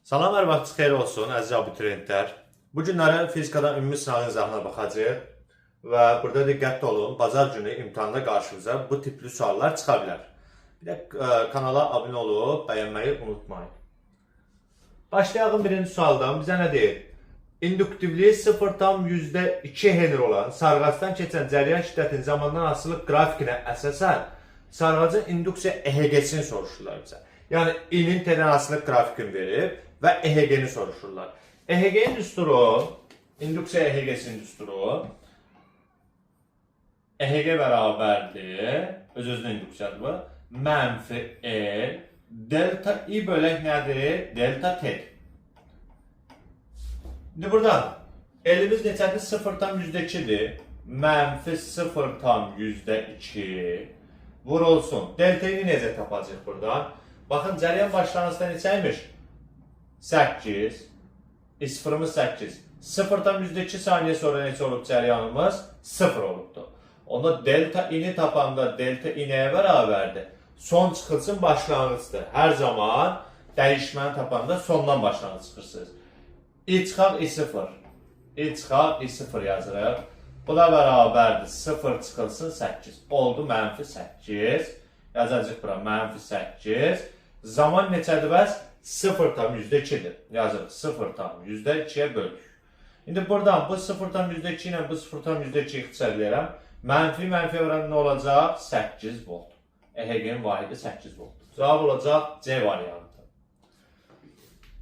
Salam, hər vaxtınız xeyir olsun, əziz abituriyentlər. Bu günləri fizikadan ümumi sınavın izahına baxacağıq və burada diqqətli olun. Bazar günü imtahanda qarşınıza bu tipli suallar çıxa bilər. Bir də kanala abunə olub bəyənməyi unutmayın. Başlayalım birinci sualdan. Bizə nə deyir? İnduktivliyi 0,2 Henry olan sarğacdan keçən cəryan şiddətinin zamandan asılıq qrafikinə əsasən sarğacın induksiya EHG-sini soruşurlar bizə. Yəni I-nin T-dən asılıq qrafikini verib və EHG-ni soruşurlar. EHG-nin düsturu, induksiya EHG-sinin düsturu EHG bərabərdir, öz-özünə induksiyadır bu, mənfi L, delta I bölək nədir? Delta T. İndi buradan L'imiz neçədir? 0,2-dir. Mənfi 0,2 vurulsun. Delta I-ni necə tapacağıq buradan? Baxın, cəryan başlanğıcda neçəymiş? 8. I sıfırımız 8. 0,2 saniyə sonra neçə olub cəryanımız? 0 olubdur. Onda delta I-ni tapanda delta I nəyə bərabərdir? Son çıxılsın başlanğıcdır. Hər zaman dəyişməni tapanda sondan başlanğıc çıxırsınız. I çıxaq I0. I çıxaq I0 yazırıq. Bu da bərabərdir. 0 çıxılsın 8. Oldu mənfi 8. Yazacağıq bura mənfi 8. Zaman neçədir bəs? 0,2-dir. Yazırıq 0,2-yə böldük. İndi buradan bu 0,2 ilə bu 0,2 ixtisar eləyirəm. Mənfi mənfi vuran nə olacaq? 8 volt. EHG-nin vahidi 8 volt. Cavab olacaq C variantı.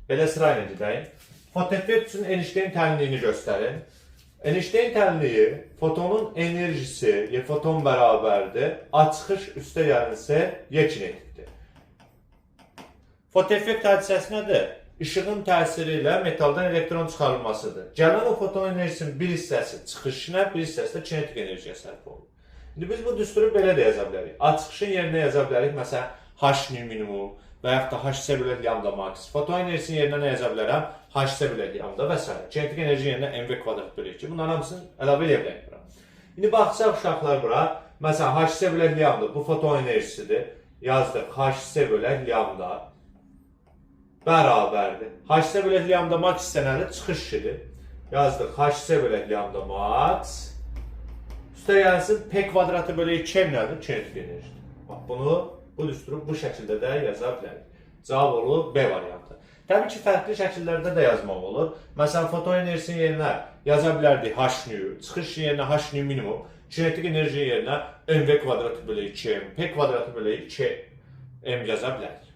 Belə sırayla gedəyim. Fotoeffekt üçün Einstein tənliyini göstərin. Einstein tənliyi fotonun enerjisi, Y foton bərabərdir. A çıxış üstə gəlməsi Y kinetikdir. Fotoeffekt hadisəsi nədir? İşığın təsiri ilə metaldan elektron çıxarılmasıdır. Gələn o foton enerjisinin bir hissəsi çıxışına, bir hissəsi də kinetik enerjiyə sərf olunur. İndi biz bu düsturu belə də yaza bilərik. A çıxışın yerinə yaza bilərik. Məsələn, H nu minimum və yaxud da Hc bölək lambda max. Foton enerjisinin yerinə nə yaza bilərəm? Hc bölək lambda və s. Kinetik enerji yerinə mv kvadrat bölü 2. Bunların hamısını əlavə edə bilərik bura. İndi baxsaq uşaqlar bura, məsələn, Hc bölək lambda bu foton enerjisidir. Yazdıq Hc bölək lambda bərabərdir. Hc bölək lambda max isə nədir? Çıxış işidir. Yazdıq Hc bölək lambda max. Üstə gəlsin P kvadratı bölü 2 m nədir? Kinetik enerjidir. Bax bunu, bu düsturu bu şəkildə də yaza bilərik. Cavab olur B variantı. Təbii ki, fərqli şəkillərdə də yazmaq olur. Məsələn, foton enerjisinin yerinə yaza bilərdik H nu, çıxış yerinə H nu minimum, kinetik enerjinin yerinə mv kvadratı bölü 2m, P kvadratı bölü 2m yaza bilərik.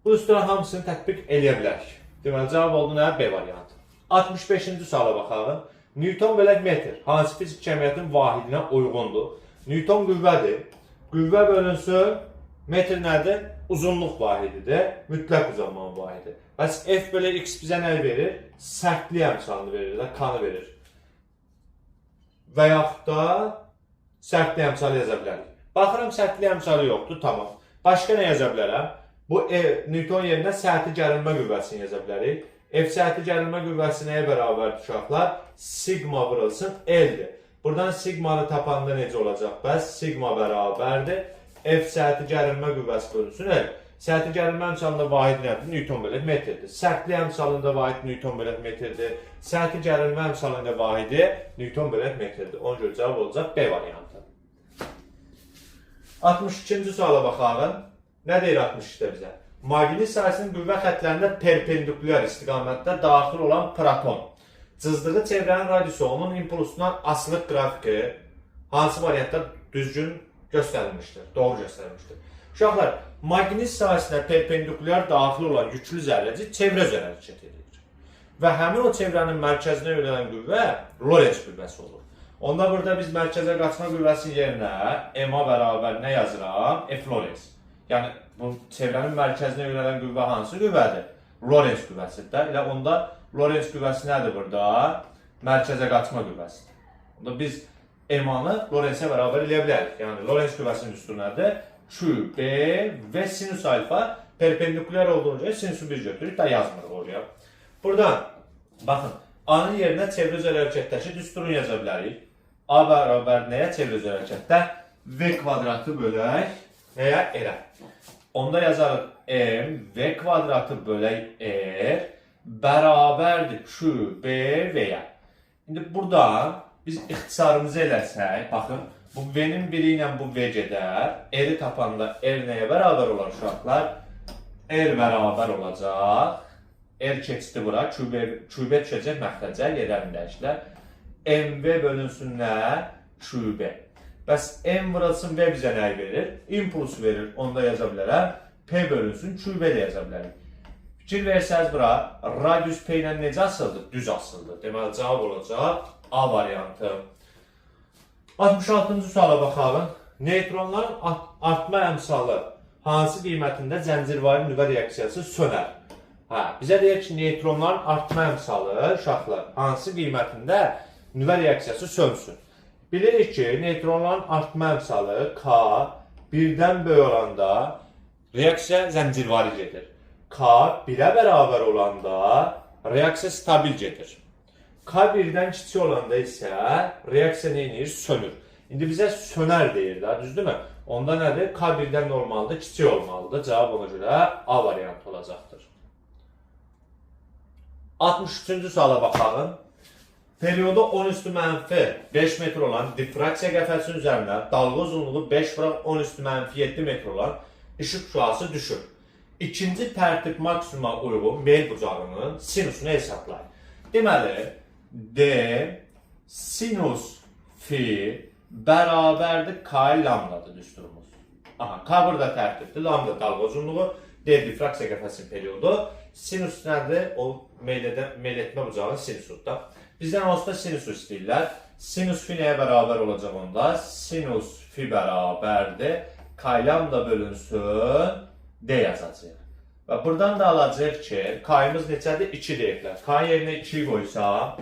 Bu düsturun hamısını tətbiq eləyə bilərik. Deməli, cavab oldu nə? B variantı. 65-ci suala baxalım. Newton bölək metr hansı fizik cəmiyyətin vahidinə uyğundur? Newton qüvvədir. Qüvvə bölünsün, metr nədir? Uzunluq vahididir, mütləq uzanmanın vahidi. Bəs F bölü X bizə nə verir? Sərtlik əmsalını verir, də, kanı verir. Və yaxud da sərtlik əmsalı yaza bilərik. Baxıram, sərtlik əmsalı yoxdur, tamam. Başqa nə yaza bilərəm? Bu E, Newton yerinə səthi gərilmə qüvvəsini yaza bilərik. F səthi gərilmə qüvvəsi nəyə bərabərdir uşaqlar? Sigma vurulsun L-dir. Buradan sigmanı tapanda necə olacaq? Bəs sigma bərabərdir. F səthi gərilmə qüvvəsi bölünsün L. Səthi gərilmə əmsalında vahid nədir? Newton bölək metrdir. Sərtlik əmsalında vahid Newton bölək metrdir. Səthi gərilmə əmsalında vahidi Newton bölək metrdir. Ona görə cavab olacaq B variantı. 62-ci suala baxalım. Nə deyir 62-də bizə? Maqnit sahəsinin qüvvə xətlərində perpendikulyar istiqamətdə daxil olan proton. Cızdığı çevrənin radiusu onun impulsundan asılıq qrafiki hansı variantda düzgün göstərilmişdir, doğru göstərilmişdir. Uşaqlar, maqnit sahəsinə perpendikulyar daxil olan yüklü zərrəcik çevrə üzrə hərəkət edir. Və həmin o çevrənin mərkəzinə yönələn qüvvə Lorentz qüvvəsi olur. Onda burada biz mərkəzə qaçma qüvvəsinin yerinə MA bərabər nə yazıram? F Lorentz. Yəni bu çevrənin mərkəzinə yönələn qüvvə hansı qüvvədir? Lorentz qüvvəsidir də. Elə onda Lorentz qüvvəsi nədir burada? Mərkəzə qaçma qüvvəsidir. Onda biz MA-nı Lorentzə bərabər eləyə bilərik. Yəni Lorentz qüvvəsinin düsturu nədir? Q, B, V sinus alfa perpendikulyar olduğuna görə sinusu biz götürürük, da yazmırıq oraya. Buradan baxın, A-nın yerinə çevrə üzrə hərəkətdəki düsturunu yaza bilərik. A bərabər nəyə çevrə üzrə hərəkətdə? V kvadratı bölək nəyə? L-ə. Onda yazarıq M V kvadratı bölək R bərabərdir Q B V-yə. İndi buradan biz ixtisarımızı eləsək, baxın, bu V-nin biri ilə bu V gedər. R-i tapanda R nəyə bərabər olar uşaqlar? R bərabər olacaq. R keçdi bura, QB düşəcək məxrəcə, yerlərini dəyişdilər. MV bölünsün nə? QB. Bəs M vurulsun V bizə nəyi verir? İmpuls verir, onu da yaza bilərəm. P bölünsün, QB də yaza bilərik. Fikir versəniz bura, radius P ilə necə asıldı? Düz asıldı. Deməli, cavab olacaq A variantı. 66-cı suala baxalım. Neytronların artma əmsalı hansı qiymətində zəncirvari nüvə reaksiyası sönər? Hə, bizə deyir ki, neytronların artma əmsalı, uşaqlar, hansı qiymətində nüvə reaksiyası sönsün? Bilirik ki, neytronların artma əmsalı K 1-dən böyük olanda reaksiya zəncirvari gedir. K 1-ə bərabər olanda reaksiya stabil gedir. K 1-dən kiçik olanda isə reaksiya nə edir? Sönür. İndi bizə sönər deyir də, düzdürmü? Onda nədir? K 1-dən olmalıdır, kiçik olmalıdır. Cavab ona görə A variantı olacaqdır. 63-cü suala baxalım. Periodu 10 üstü mənfi 5 metr olan difraksiya qəfəsinin üzərinə dalğa uzunluğu 5 vuraq 10 üstü mənfi 7 metr olan işıq şüası düşür. İkinci tərtib maksimuma uyğun meyl bucağının sinusunu hesablayın. Deməli, D sinus fi bərabərdir K lambdadır düsturumuz. Aha, K burada tərtibdir, lambda dalğa uzunluğu, D difraksiya qəfəsinin periodu, sinus nədir? O meyl etmə bucağının sinusudur da. Bizdən onsuz da sinusu istəyirlər. Sinus fi nəyə bərabər olacaq onda? Sinus fi bərabərdir K lambda bölünsün D yazacağıq. Və buradan da alacağıq ki, K-ımız neçədir? 2 deyiblər. K yerinə 2-yi qoysam,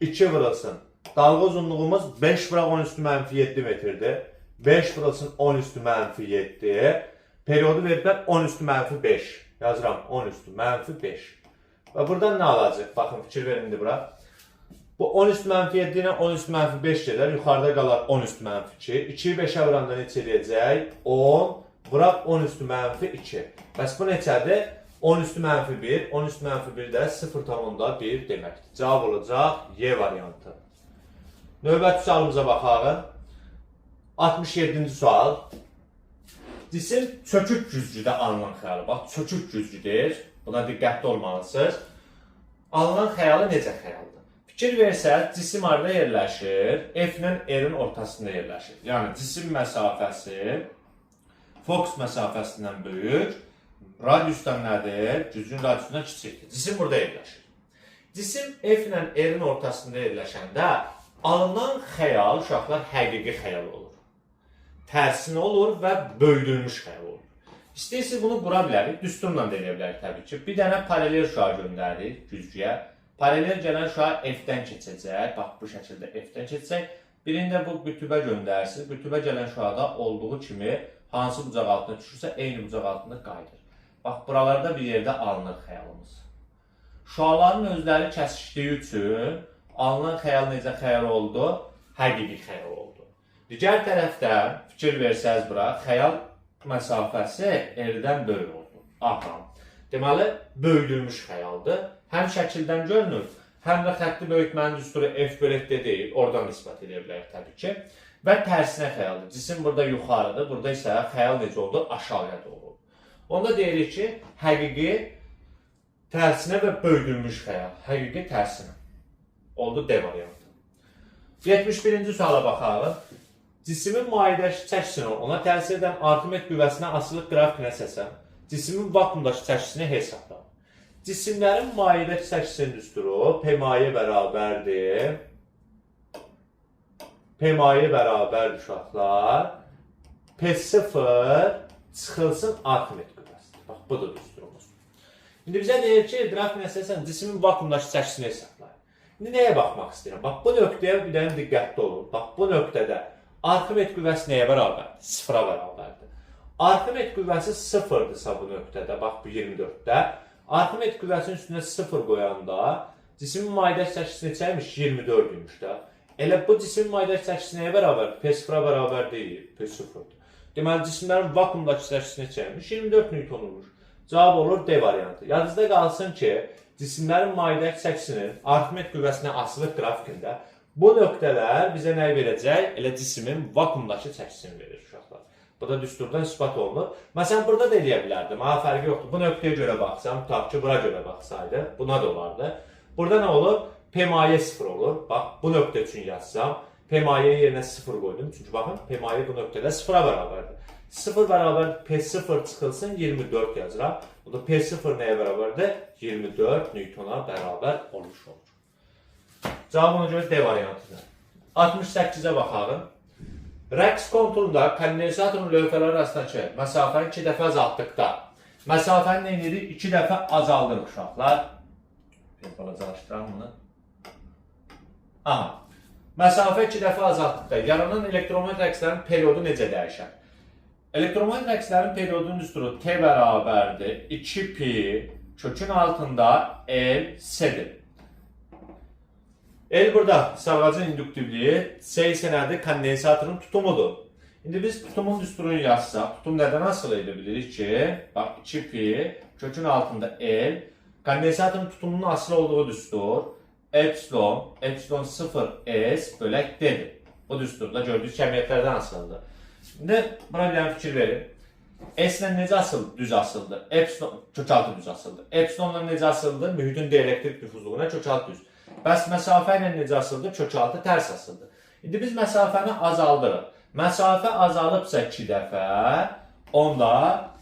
2 vurulsun. Dalğa uzunluğumuz 5 vuraq 10 üstü mənfi 7 metrdir. 5 vurulsun 10 üstü mənfi 7. Periodu veriblər 10 üstü mənfi 5. Yazıram 10 üstü mənfi 5. Və buradan nə alacaq? Baxın, fikir verin indi bura. Bu 10 üstü mənfi 7 ilə 10 üstü mənfi 5 gedər. Yuxarıda qalar 10 üstü mənfi 2. 2-yi 5-ə vuranda neçə eləyəcək? 10 vuraq 10 üstü mənfi 2. Bəs bu neçədir? 10 üstü mənfi 1. 10 üstü mənfi 1 də 0,1 deməkdir. Cavab olacaq Y variantı. Növbəti sualımıza baxaq. 67-ci sual. Cisim çökük güzgüdə alınan xəyalı. Bax, çökük güzgüdür. Buna diqqətli olmalısınız. Alınan xəyalı necə xəyaldır? Fikir versəz, cisim harada yerləşir? F ilə R-in ortasında yerləşir. Yəni, cisim məsafəsi fokus məsafəsindən böyük, radiusdan nədir? Güzgünün radiusundan kiçikdir. Cisim burada yerləşir. Cisim F ilə R-in ortasında yerləşəndə alınan xəyal, uşaqlar, həqiqi xəyal olur. Tərsinə olur və böyüdülmüş xəyal olur. İstəyirsiniz bunu qura bilərik, düsturla da eləyə bilərik təbii ki. Bir dənə paralel şüa göndəririk güzgüyə. Paralel gələn şüa F-dən keçəcək. Bax, bu şəkildə F-dən keçəcək. Birini də bu qütübə göndərirsiniz. Qütübə gələn şüada olduğu kimi hansı bucaq altına düşürsə, eyni bucaq altında qayıdır. Bax, buralarda bir yerdə alınır xəyalımız. Şüaların özləri kəsişdiyi üçün alınan xəyal necə xəyal oldu? Həqiqi xəyal oldu. Digər tərəfdən fikir versəniz bura, xəyal məsafəsi R-dən böyük oldu. Aha. Deməli, böyüdülmüş xəyaldır. Həm şəkildən görünür, həm də xətti böyütmənin düsturu F bölək D deyil. Oradan isbat edə bilərik təbii ki. Və tərsinə xəyaldır. Cisim burada yuxarıdır, burada isə xəyal necə oldu? Aşağıya doğru. Onda deyirik ki, həqiqi tərsinə və böyüdülmüş xəyal. Həqiqi tərsinə. Oldu D variantı. 71-ci suala baxalım. Cismin maedəki çəkisinə ona təsir edən Arximed qüvvəsinə asılıq qrafikinə əsasən cismin vakuumdakı çəkisini hesabla. Cisimlərin maedəki çəkisinin düsturu P maye bərabərdir. P maye bərabərdir uşaqlar. P0 çıxılsın Arximed qüvvəsidir. Bax, budur düsturumuz. İndi bizə deyir ki, qrafikinə əsasən cismin vakuumdakı çəkisini hesablayın. İndi nəyə baxmaq istəyirəm? Bax, bu nöqtəyə bir dənə diqqətli olun. Bax, bu nöqtədə Arximed qüvvəsi nəyə bərabərdir? Sıfıra bərabərdir. Arximed qüvvəsi sıfırdırsa bu nöqtədə, bax bu 24-də, Arximed qüvvəsinin üstünə 0 qoyanda cismin maydək çəkisi neçə imiş? 24 imiş də. Elə bu cismin maydək çəkisi nəyə bərabərdir? P0-a bərabər deyil, P0-dır. Deməli, cisimlərin vakuumdakı çəkisi neçəymiş? 24 Newton olmuş. Cavab olur D variantı. Yadınızda qalsın ki, cisimlərin maidəki çəkisinin Arximed qüvvəsinə asılıq qrafikində bu nöqtələr bizə nəyi verəcək? Elə cismin vakuumdakı çəkisini verir uşaqlar. Bu da düsturdan isbat olunur. Məsələn, burada da eləyə bilərdim. Ha, fərqi yoxdur. Bu nöqtəyə görə baxsam, tutaq ki, bura görə baxsaydı, buna da olardı. Burada nə olur? P maye 0 olur. Bax, bu nöqtə üçün yazsam, P maye yerinə 0 qoydum. Çünki baxın, P maye bu nöqtədə 0-a bərabərdir. 0 bərabər P0 çıxılsın 24 yazıram. Bu da P0 nəyə bərabərdir? 24 Newtona bərabər olmuş olur. Cavab ona görə D variantıdır. 68-ə baxalım. Rəqs konturunda kondensatorun lövhələri arasındakı məsafəni 2 dəfə azaltdıqda, məsafəni nə edirik? 2 dəfə azaldırıq uşaqlar. Bir balacalaşdıram bunu. Aha. Məsafə 2 dəfə azaltdıqda yaranan elektromaqnit rəqslərin periodu necə dəyişər? Elektromaqnit rəqslərin periodunun düsturu T bərabərdir 2pi kökün altında L S-dir. L burada sarğacın induktivliyi, C isə nədir? Kondensatorun tutumudur. İndi biz tutumun düsturunu yazsaq, tutum nədən asılı idi bilirik ki, bax 2pi kökün altında L, kondensatorun tutumunun asılı olduğu düstur epsilon, epsilon 0 S bölək D-dir. Bu düsturda gördüyünüz kəmiyyətlərdən asılıdır. İndi buna bir dənə fikir verin. S ilə necə asıldı? Düz asıldı. Epsilon kökaltı düz asıldı. Epsilonla necə asıldı? Mühitin dielektrik nüfuzluğuna kökaltı düz. Bəs məsafə ilə necə asıldı? Kökaltı tərs asıldı. İndi biz məsafəni azaldırıq. Məsafə azalıbsa 2 dəfə, onda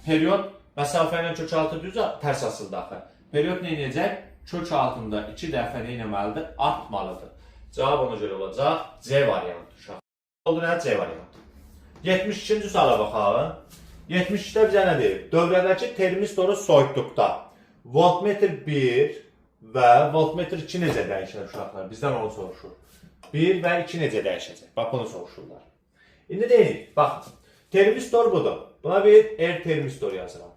period məsafə ilə kökaltı düz tərs asıldı axı. Period nə edəcək? Kök altında 2 dəfə nə etməlidir? Artmalıdır. Cavab ona görə olacaq C variantı uşaq. Oldu nə? C variantı. 72-ci suala baxalım. 72-də bizə nə deyir? Dövrədəki termistoru soyutduqda voltmetr 1 və voltmetr 2 necə dəyişər uşaqlar? Bizdən onu soruşur. 1 və 2 necə dəyişəcək? Bax bunu soruşurlar. İndi deyirik, baxın. Termistor budur. Buna bir R termistor yazıram.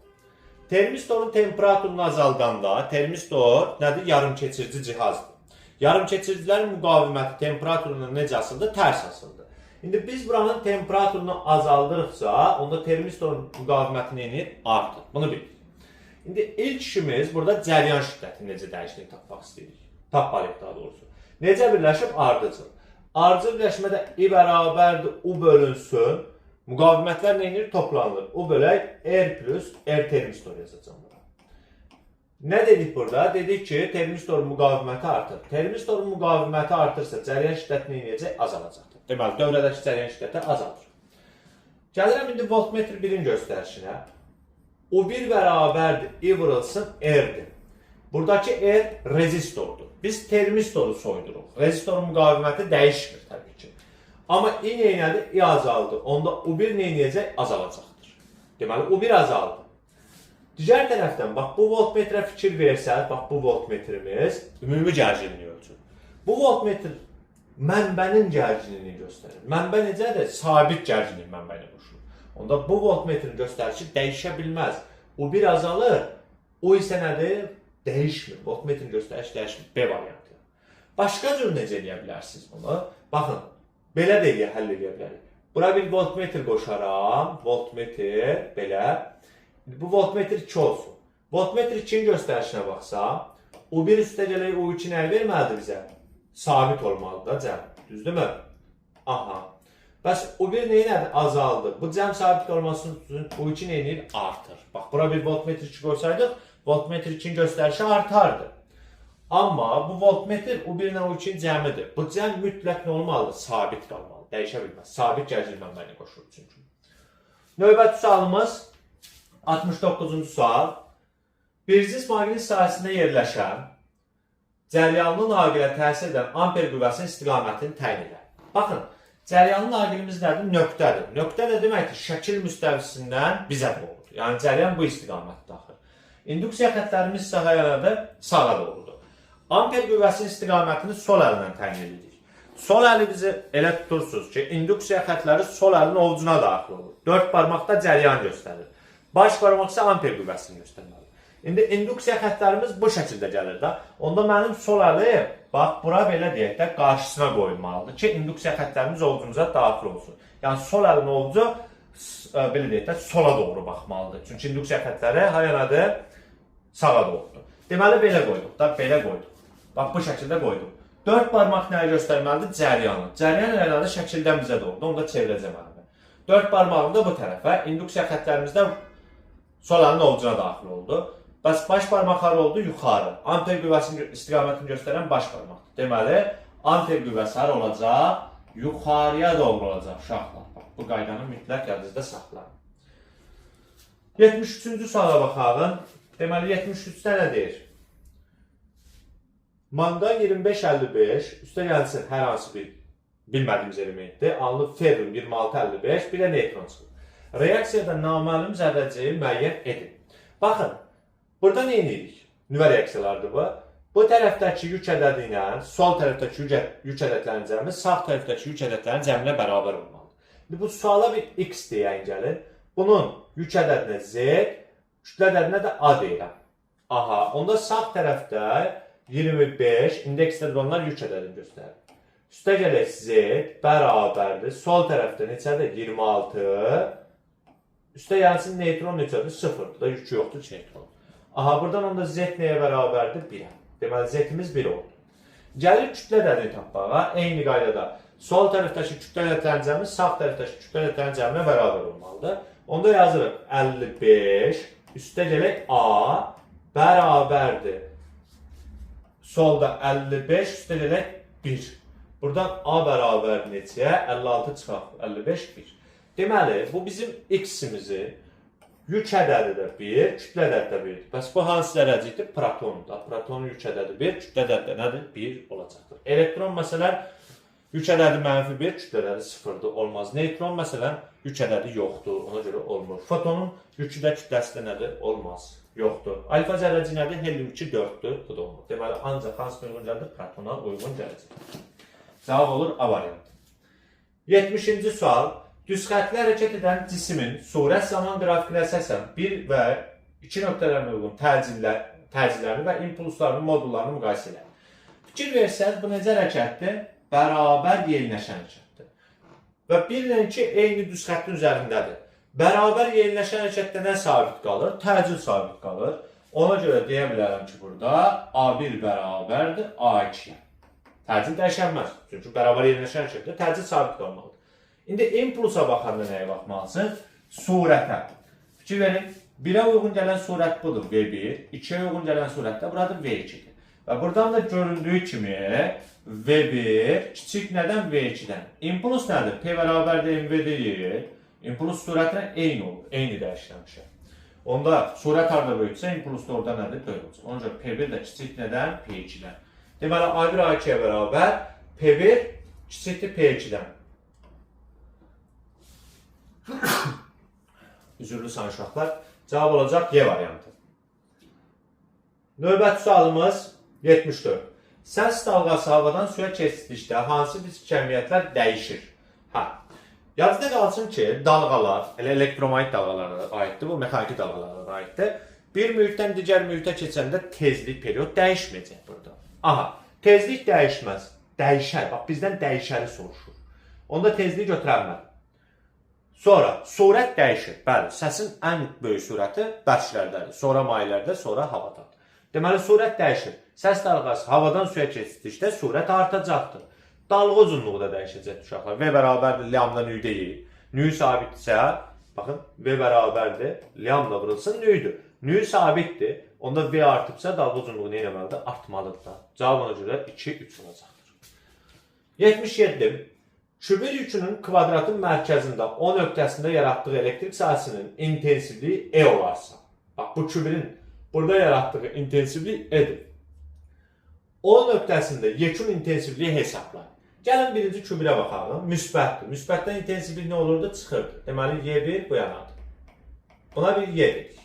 Termistorun temperaturunu azaldanda termistor nədir? Yarım keçirici cihazdır. Yarım keçiricilərin müqaviməti temperaturuna necə asıldı? Tərs asıldı. İndi biz buranın temperaturunu azaldırıqsa, onda termistorun müqaviməti nə edir? Artır. Bunu bilirik. İndi ilk işimiz burada cəryan şiddətini necə dəyişdiyini tapmaq istəyirik. Tapmalıyıq daha doğrusu. Necə birləşib? Ardıcıl. Ardıcıl birləşmədə I bərabərdir U bölünsün. Müqavimətlər nə edir? Toplanılır. U bölək R plus R termistor yazacağım bura. Nə dedik burada? Dedik ki, termistorun müqaviməti artır. Termistorun müqaviməti artırsa, cəryan şiddəti nə edəcək? Azalacaqdır. Deməli, dövrədəki cəryan şiddəti azalır. Gəlirəm indi voltmetr 1-in göstərişinə. U1 bərabərdir I vurulsun R-dir. Buradakı R rezistordur. Biz termistoru soyduruq. Rezistorun müqaviməti dəyişmir təbii ki. Amma I nə elədi? I azaldı. Onda U1 nə eləyəcək? Azalacaqdır. Deməli, U1 azaldı. Digər tərəfdən, bax, bu voltmetrə fikir versəz, bax, bu voltmetrimiz ümumi gərginliyi ölçür. Bu voltmetr mənbənin gərginliyini göstərir. Mənbə necədir? Sabit gərginlik mənbə ilə qoşulur. Onda bu voltmetrin göstərişi dəyişə bilməz. U1 azalır, U isə nədir? Dəyişmir. Voltmetrin göstərişi dəyişmir. B variantı. Başqa cür necə eləyə bilərsiniz bunu? Baxın, belə də eləyə, həll eləyə bilərik. Bura bir voltmetr qoşaram. Voltmetr belə. Bu voltmetr 2 olsun. Voltmetr 2-nin göstərişinə baxsam, U1 üstə gələk U2 nəyi verməlidir bizə? Sabit olmalıdır da cəm. Düzdürmü? Aha. Bəs U1 nə elədi? Azaldı. Bu cəm sabit olması üçün U2 nə eləyir? Artır. Bax, bura bir voltmetr 2 qoysaydık, voltmetr 2-nin göstərişi artardı. Amma bu voltmetr U1 ilə U2-nin cəmidir. Bu cəm mütləq nə olmalıdır? Sabit qalmalı. Dəyişə bilməz. Sabit gərginlik mənbəyinə qoşulur çünki. Növbəti sualımız 69-cu sual. Bir cis maqnit sahəsində yerləşən cəryanlı naqilə təsir edən amper qüvvəsinin istiqamətini təyin edir. Baxın, cəryanlı naqilimiz nədir? Nöqtədir. Nöqtə nə deməkdir? Şəkil müstəvisindən bizə doğrudur. Yəni cəryan bu istiqamətdə axır. İnduksiya xəttlərimiz isə nədir? Sağa doğrudur. Amper qüvvəsinin istiqamətini sol əllə təyin edirik. Sol əli bizi elə tutursunuz ki, induksiya xəttləri sol əlin ovucuna daxil olur. Dörd barmaqda cəryan göstərir. Baş barmaq isə amper qüvvəsini göstərməlidir. İndi induksiya xəttlərimiz bu şəkildə gəlir də. Onda mənim sol əlim, bax, bura belə deyək də, qarşısına qoyulmalıdır ki, induksiya xəttlərimiz ovucumuza daxil olsun. Yəni sol əlin ovucu Belə deyək də, sola doğru baxmalıdır. Çünki induksiya xətləri hayanadır? Sağa doğrudur. Deməli, belə qoyduq da, belə qoyduq. Bax, bu şəkildə qoyduq. 4 barmaq nəyi göstərməlidir? Cəryanı. Cəryan elədir, şəkildən bizə doğrudur. Onu da çevirəcəm əlimi. 4 barmağım da bu tərəfə. İnduksiya xətlərimiz də sol əlin ovucuna daxil oldu. Bəs baş barmaq hara oldu? Yuxarı. Amper qüvvəsinin istiqamətini göstərən baş barmaqdır. Deməli, amper qüvvəsi hara olacaq? Yuxarıya doğru olacaq uşaqlar. Bax, bu qaydanı mütləq yadınızda saxlayın. 73-cü suala baxaq. Deməli, 73-də nə deyir? Manqan 25-55, üstə gəlsin hər hansı bir bilmədiyimiz elementdir. Alınıb ferrum 26-55, bir də neytron çıxır. Reaksiyada naməlum zərrəciyi müəyyən edin. Baxın, burada nə edirik? Nüvə reaksiyalarıdır bu. Bu tərəfdəki yük ədədi ilə sol tərəfdəki yük ədədlərinin cəmi sağ tərəfdəki yük ədədlərinin cəminə bərabər olmalıdır. İndi bu suala bir x deyən gəlin. Bunun yük ədədinə z, kütlə ədədinə də a deyirəm. Aha, onda sağ tərəfdə 25, indeksdə duranlar yük ədədini göstərir. Üstə gələk z bərabərdir. Sol tərəfdə neçədir? 26. Üstə gəlsin neytron neçədir? 0-dır. Da yükü yoxdur ki, neytron. Aha, buradan onda z nəyə bərabərdir? 1-ə. Deməli, z-imiz 1 oldu. Gəlir kütlə ədədini tapmağa. Eyni qaydada sol tərəfdəki kütlə ədədlərinin cəmi sağ tərəfdəki kütlə ədədlərinin cəminə bərabər olmalıdır. Onda yazırıq 55, üstə gələk a bərabərdir. Solda 55, üstə gələk 1. Buradan a bərabər neçəyə? 56 çıxaq. 55, 1. Deməli, bu bizim x-imizi yük ədədi də 1, kütlə ədədi də 1-dir. Bəs bu hansı zərrəcikdir? Protondur. Protonun yük ədədi 1, kütlə ədədi də nədir? 1 olacaqdır. Elektron məsələn, yük ədədi mənfi 1, kütlə ədədi 0-dır. Olmaz. Neytron məsələn, yük ədədi yoxdur. Ona görə olmur. Fotonun yükü də kütləsi də nədir? Olmaz. Yoxdur. Alfa zərrəci nədir? Helium 2 4-dür. Bu da olmur. Deməli, ancaq hansına uyğun gəlir? Protona uyğun gələcək. Cavab olur A variantı. 70-ci sual. Düz xəttli hərəkət edən cismin surət zaman qrafikinə əsasən 1 və 2 nöqtələrinə uyğun təcillərini və impulslarının modullarını müqayisə edək. Fikir versəniz, bu necə hərəkətdir? Bərabər yeniləşən hərəkətdir. Və 1 ilə 2 eyni düz xəttin üzərindədir. Bərabər yeniləşən hərəkətdə nə sabit qalır? Təcil sabit qalır. Ona görə deyə bilərəm ki, burada A1 bərabərdir A2-yə. Təcil dəyişənməz. Çünki bərabər yeniləşən hərəkətdə təcil sabit qalmalıdır. İndi impulsa baxanda nəyə baxmalısınız? Surətə. Fikir verin, 1-ə uyğun gələn surət budur, V1. 2-yə uyğun gələn surət də buradır, V2-dir. Və buradan da göründüyü kimi V1 kiçik nədən? V2-dən. İmpuls nədir? P bərabərdir MV deyil. İmpuls surətlə eyni olur, eyni dəyişilən şey. Onda surət harada böyüksə, impuls da orada nədir? Böyük olacaq. Ona görə P1 də kiçik nədən? P2-dən. Deməli, A1 A2-yə bərabər P1 kiçikdir P2-dən. Üzürlü uşaqlar. Cavab olacaq Y variantı. Növbəti sualımız 74. Səs dalğası havadan suya keçdikdə hansı fizik kəmiyyətlər dəyişir? Hə. Yadınızda qalsın ki, dalğalar, elə elektromaqnit dalğalarına aiddir, bu mexaniki dalğalara aiddir. Bir mühitdən digər mühitə keçəndə tezlik period dəyişməyəcək burada. Aha, tezlik dəyişməz. Dəyişər. Bax, bizdən dəyişəri soruşur. Onda tezliyi götürə bilmər. Sonra surət dəyişir. Bəli, səsin ən böyük sürəti bərklərdədir. Sonra mayelərdə, sonra havada. Deməli, surət dəyişir. Səs dalğası havadan suya keçdikdə surət artacaqdır. Dalğa uzunluğu da dəyişəcək uşaqlar. V bərabərdir lambda nü deyil. Nü sabitdirsə, baxın, V bərabərdir lambda vurulsun nüdür. Nü sabitdir. Onda V artıbsa dalğa uzunluğu nə etməlidir? Artmalıdır da. Cavab ona görə 2, 3 olacaqdır. 77. Kübün yükünün kvadratın mərkəzində O nöqtəsində yaratdığı elektrik sahəsinin intensivliyi E olarsa. Bax, bu kübün burada yaratdığı intensivlik E-dir. O nöqtəsində yekun intensivliyi hesablayın. Gəlin birinci kübürə baxalım. Müsbətdir. Müsbətdən intensivlik nə olurdu? Çıxırdı. Deməli, Y1 bu yanadır. Buna bir Y dedik.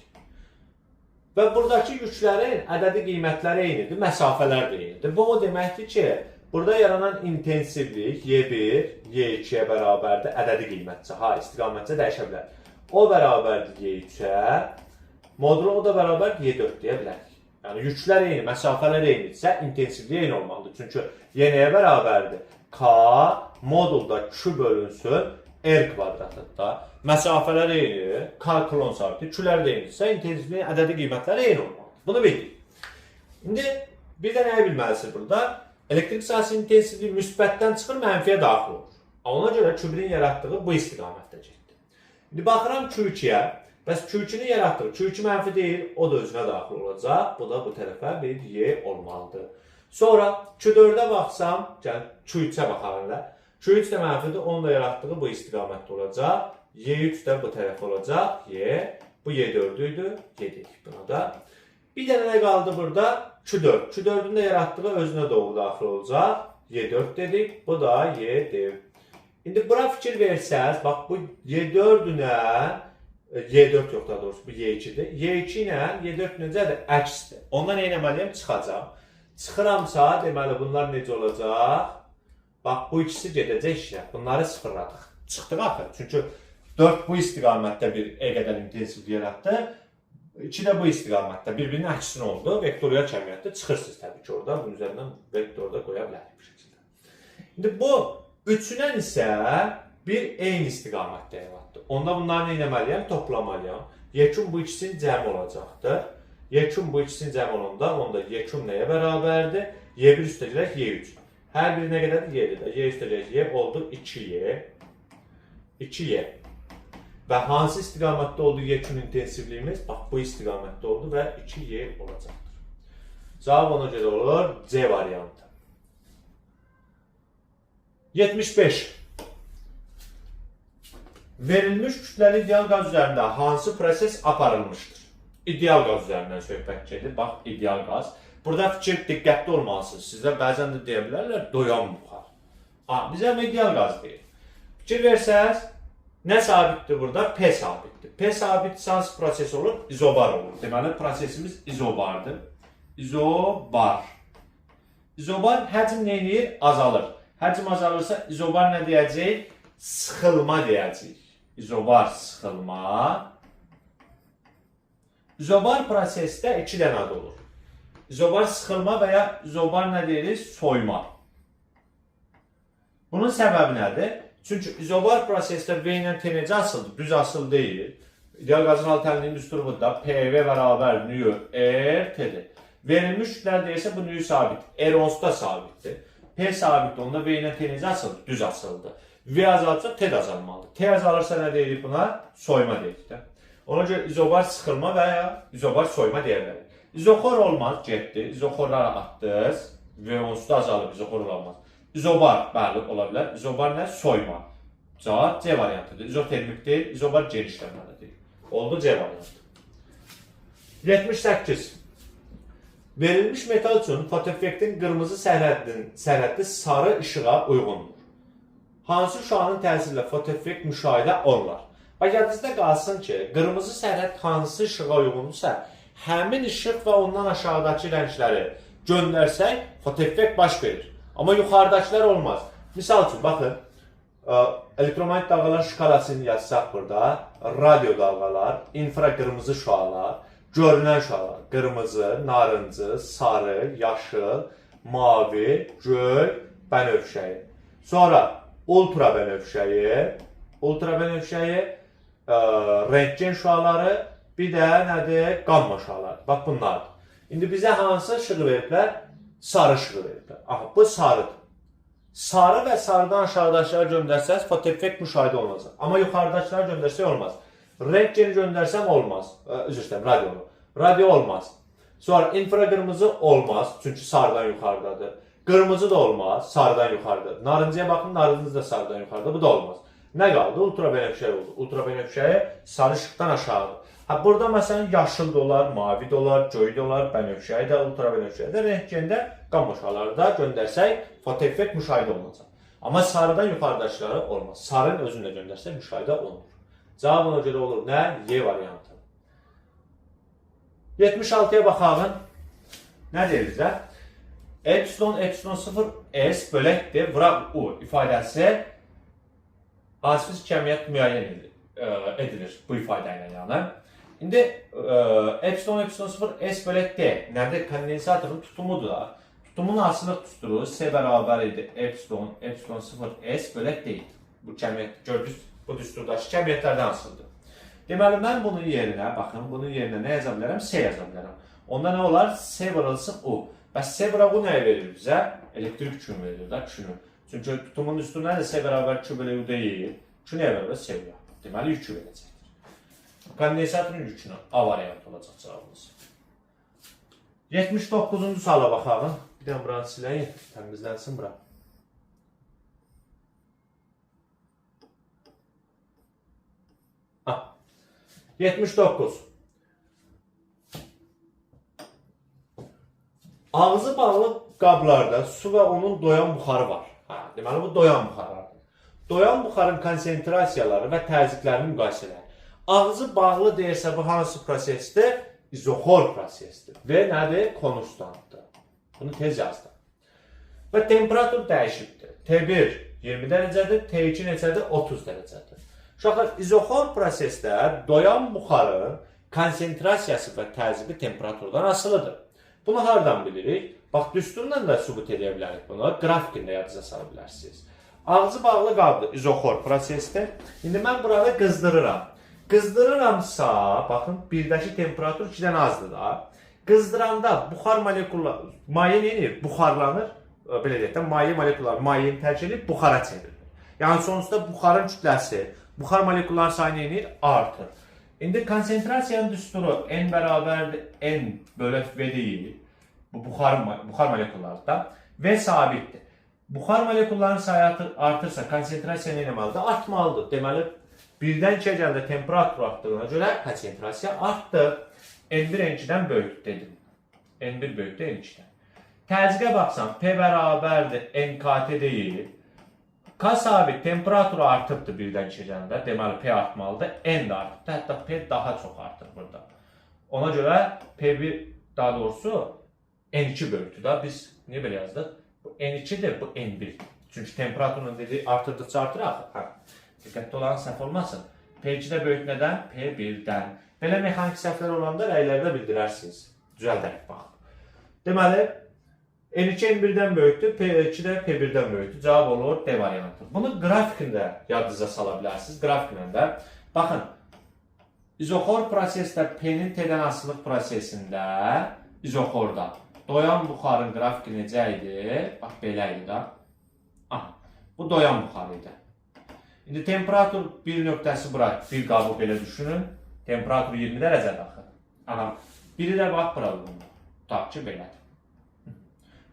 Və buradakı yüklərin ədədi qiymətləri eynidir, məsafələr də eynidir. Bu o deməkdir ki, burada yaranan intensivlik Y1, Y2-yə bərabərdir ədədi qiymətcə, ha, istiqamətcə dəyişə bilər. O bərabərdir Y3-ə, modulu o da bərabərdir Y4 deyə bilərik. Yəni yüklər eyni, məsafələr eynidirsə, intensivlik eyni olmalıdır. Çünki Y nəyə bərabərdir? K modulda Q bölünsün R kvadratıdır da. Məsafələr eyni, K klon sabitdir, Q-lər də eynidirsə, intensivliyin ədədi qiymətləri eyni olmalıdır. Bunu bildik. İndi bir də nəyi bilməlisiniz burada? Elektrik sahəsinin intensivliyi müsbətdən çıxır, mənfiyə daxil olur. Ona görə Q1-in yaratdığı bu istiqamətdə getdi. İndi baxıram Q2-yə. Bəs Q2-nin yaratdığı, Q2 mənfi deyil, o da özünə daxil olacaq. Bu da bu tərəfə bir Y olmalıdır. Sonra Q4-ə baxsam, gəl Q3-ə baxalım da. Q3 də mənfidir, onun da yaratdığı bu istiqamətdə olacaq. Y3 də bu tərəfə olacaq. Y, bu Y4 idi. Y dedik buna da. Bir dənə nə qaldı burada? Q4. Q4-ün də yaratdığı özünə doğru daxil olacaq. Y4 dedik. Bu da Y4. İndi bura fikir versəz, bax bu Y4-ünə, Y4 yox daha doğrusu bu Y2-dir. Y2 ilə Y4 necədir? Əksdir. Ondan nə etməliyəm? Çıxacağam. Çıxıramsa, deməli bunlar necə olacaq? Bax bu ikisi gedəcək işlə. Bunları sıfırladıq. Çıxdıq axı. Çünki 4 bu istiqamətdə bir E qədər intensivlik yaratdı. 2 də bu istiqamətdə bir-birinin əksinə oldu. Vektorial kəmiyyətdə çıxırsınız təbii ki orada. Bunun üzərindən vektor da qoya bilərik bu şəkildə. İndi bu üçündən isə bir eyni istiqamətdə yaratdı. Onda bunları nə etməliyəm? Toplamalıyam. Yekun bu ikisinin cəmi olacaqdır. Yekun bu ikisinin cəmi olanda onda yekun nəyə bərabərdir? Y1 üstə gələk Y3. Hər biri nə qədərdir? Y-dir. Y üstə gələk Y oldu 2Y. 2Y. Və hansı istiqamətdə oldu yekun intensivliyimiz? Bax bu istiqamətdə oldu və 2Y olacaqdır. Cavab ona görə olur C variantı. 75. Verilmiş kütləli ideal qaz üzərində hansı proses aparılmışdır? İdeal qaz üzərindən söhbət gedir. Bax, ideal qaz. Burada fikir diqqətli olmalısınız. Sizə bəzən də deyə bilərlər doyan buxar. Bizə ideal qaz deyir. Fikir versəz, nə sabitdir burada? P sabitdir. P sabit hansı proses olur? İzobar olur. Deməli, prosesimiz izobardır. İzobar. İzobar həcm nə edir? Azalır. Həcm azalırsa izobar nə deyəcəyik? Sıxılma deyəcəyik. İzobar sıxılma. İzobar prosesdə iki dənə ad olur. İzobar sıxılma və ya izobar nə deyirik? Soyma. Bunun səbəbi nədir? Çünki izobar prosesdə V ilə T necə asıldır? Düz asılı deyil. İdeal qazın hal tənliyinin düsturu budur da. PV bərabər nü R T-dir. Verilmiş kütlələr deyirsə bu nü sabit. R onsuz da sabitdir. P sabitdir. Onda V ilə T necə asıldı? Düz asıldı. V azalırsa T də azalmalıdır. T azalırsa nə deyirik buna? Soyma deyirik də. Ona görə izobar sıxılma və ya izobar soyma deyə bilərik. İzoxor olmaz, getdi. İzoxorları atdınız. V onsuz da azalıb, izoxor olmaz. İzobar, bəli, ola bilər. İzobar nə? Soyma. Cavab C variantıdır. İzotermik deyil, izobar genişlənməli deyil. Oldu C variantı. 78. Verilmiş metal üçün fotoeffektin qırmızı sərhəddi sarı işığa uyğundur. Hansı şüanın təsiri ilə fotoeffekt müşahidə olunur? Bax, yadınızda qalsın ki, qırmızı sərhəd hansı işığa uyğundursa, həmin işıq və ondan aşağıdakı rəngləri göndərsək, fotoeffekt baş verir. Amma yuxarıdakılar olmaz. Misal üçün, baxın, elektromaqnit dalğalar şkalasını yazsaq burada, radio dalğalar, infraqırmızı şüalar, görünən şüalar, qırmızı, narıncı, sarı, yaşıl, mavi, göy, bənövşəyi. Sonra ultra bənövşəyi, rentgen şüaları, bir də nədir? Qamma şüaları. Bax bunlardır. İndi bizə hansı işığı veriblər? Sarı işığı veriblər. Aha, bu sarıdır. Sarı və sarıdan aşağıdakıları göndərsəz fotoeffekt müşahidə olunacaq. Amma yuxarıdakıları göndərsək olmaz. Rentgeni göndərsəm olmaz. Üzr istəyirəm, radionu. Radio olmaz. Sonra infraqırmızı olmaz, çünki sarıdan yuxarıdadır. Qırmızı da olmaz, sarıdan yuxarıdadır. Narıncıya baxın, narıncı da sarıdan yuxarıda, bu da olmaz. Nə qaldı? Ultra bənövşəyi oldu. Ultra bənövşəyi sarı işıqdan aşağıdır. Ha, burada məsələn yaşıl da olar, mavi də olar, göy də olar, bənövşəyi də, ultra bənövşəyi də, rentgendə qamma şüaları da göndərsək fotoeffekt müşahidə olunacaq. Amma sarıdan yuxarıdakıları olmaz. Sarının özünü də göndərsək müşahidə olunur. Cavab ona görə olur nə? Y variantı. 76-ya baxaq. Nə deyir bizə? Epsilon, epsilon 0, S bölək D, vıraq U ifadəsi hansı fiziki kəmiyyət müəyyən edilir bu ifadə ilə yəni. İndi epsilon, epsilon 0, S bölək D nədir? Kondensatorun tutumudur da. Tutumun asılıq düsturu S bərabər idi epsilon, epsilon 0, S bölək D idi. Bu kəmiyyət gördünüz. Bu düsturdakı kəmiyyətlərdən asılıdır. Deməli, mən bunun yerinə, baxın, bunun yerinə nə yaza bilərəm? S yaza bilərəm. Onda nə olar? S vurulsun U. Bəs S vuraq U nəyə verir bizə? Elektrik yükünü verir da, Q-nü. Çünki tutumun düsturu nədir? S bərabər Q bölü U deyil. Q nəyə bərabər? S U-ya. Deməli, yükü verəcəkdir. Kondensatorun yükünü A variantı olacaq cavabımız. 79-cu suala baxalım. Bir də buranı siləyim, təmizlənsin bura. Ha. 79. Ağzı bağlı qablarda su və onun doyan buxarı var. Ha, deməli bu doyan buxarlardır. Doyan buxarın konsentrasiyaları və təzyiqlərini müqayisə edək. Ağzı bağlı deyirsə bu hansı prosesdir? İzoxor prosesdir. Və nədir? Konstantdır. Bunu tez yazdım. Və temperatur dəyişibdir. T1 20 dərəcədir, T2 neçədir? 30 dərəcədir. Uşaqlar, izoxor prosesdə doyan buxarın konsentrasiyası və təzyiqi temperaturdan asılıdır. Bunu hardan bilirik? Bax, düsturla da sübut edə bilərik bunu. Qrafikində yadınıza sala bilərsiniz. Ağzı bağlı qabdır, izoxor prosesdir. İndi mən buranı qızdırıram. Qızdırıramsa, baxın, birdəki temperatur 2-dən azdır da. Qızdıranda buxar molekulları, maye nə edir? Buxarlanır. Belə deyək də, maye molekulları mayeni tərk edib buxara çevrilir. Yəni sonuçda buxarın kütləsi, buxar molekullarının sayı nə edir? Artır. İndi konsentrasiyanın düsturu N bərabərdir N bölü V deyil. Bu buxar molekulları da. V sabitdir. Buxar molekullarının sayı artırsa konsentrasiya nə etməlidir? Artmalıdır. Deməli, birdən 2-yə gələndə temperatur artdığına görə konsentrasiya artdı. N1 N2-dən böyükdür dedim. N1 böyükdür N2-dən. Təzyiqə baxsam P bərabərdir NKT deyil. K sabit, temperatur artıbdır birdən 2-yə gələndə. Deməli P artmalıdır. N də artıbdır. Hətta P daha çox artır burada. Ona görə P1, daha doğrusu N2 böyükdür da. Biz niyə belə yazdıq? Bu N2-dir, bu N1. Çünki temperaturun dediyi artırdıqca artır axı. Hə. Diqqətli olan səhv olmasın. P2 də böyük nədən? P1-dən. Belə mexaniki səhvlər olanda rəylərdə bildirərsiniz. Düzəldərək bax. Deməli, N2 N1-dən böyükdür, P2 də P1-dən böyükdür. Cavab olur D variantı. Bunu qrafikində yadınıza sala bilərsiniz. Qrafiklə də. Baxın, izoxor prosesdə P-nin T-dən asılılıq prosesində izoxorda doyan buxarın qrafiki necə idi? Bax, belə idi da. Aha, bu doyan buxarı idi. İndi temperatur bir nöqtəsi bura, bir qabı belə düşünün. Temperatur 20 dərəcədir axı. Aha, biri də bax bura uyğundur. Tutaq ki, belədir.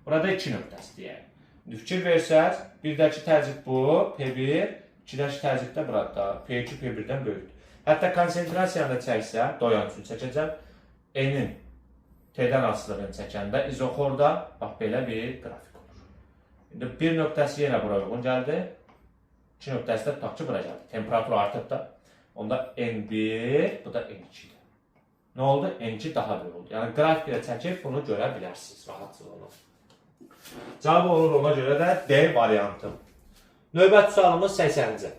Burada 2 nöqtəsi deyək. İndi fikir versəz, birdəki təzyiq bu, P1, 2-dəki təzyiq də burada, P2 P1-dən böyükdür. Hətta konsentrasiyanı da çəksəm, doyan üçün çəkəcəm, N-in T-dən asılılığını çəkəndə izoxorda bax belə bir qrafik olur. İndi bir nöqtəsi yenə bura uyğun gəldi. 2 nöqtəsi də tutaq ki, bura gəldi. Temperatur artıb da. Onda N1, bu da N2-dir. Nə oldu? N2 daha böyük oldu. Yəni qrafiklə çəkib bunu görə bilərsiniz rahatçılıqla. Cavab olur ona görə də D variantı. Növbəti sualımız 80-ci.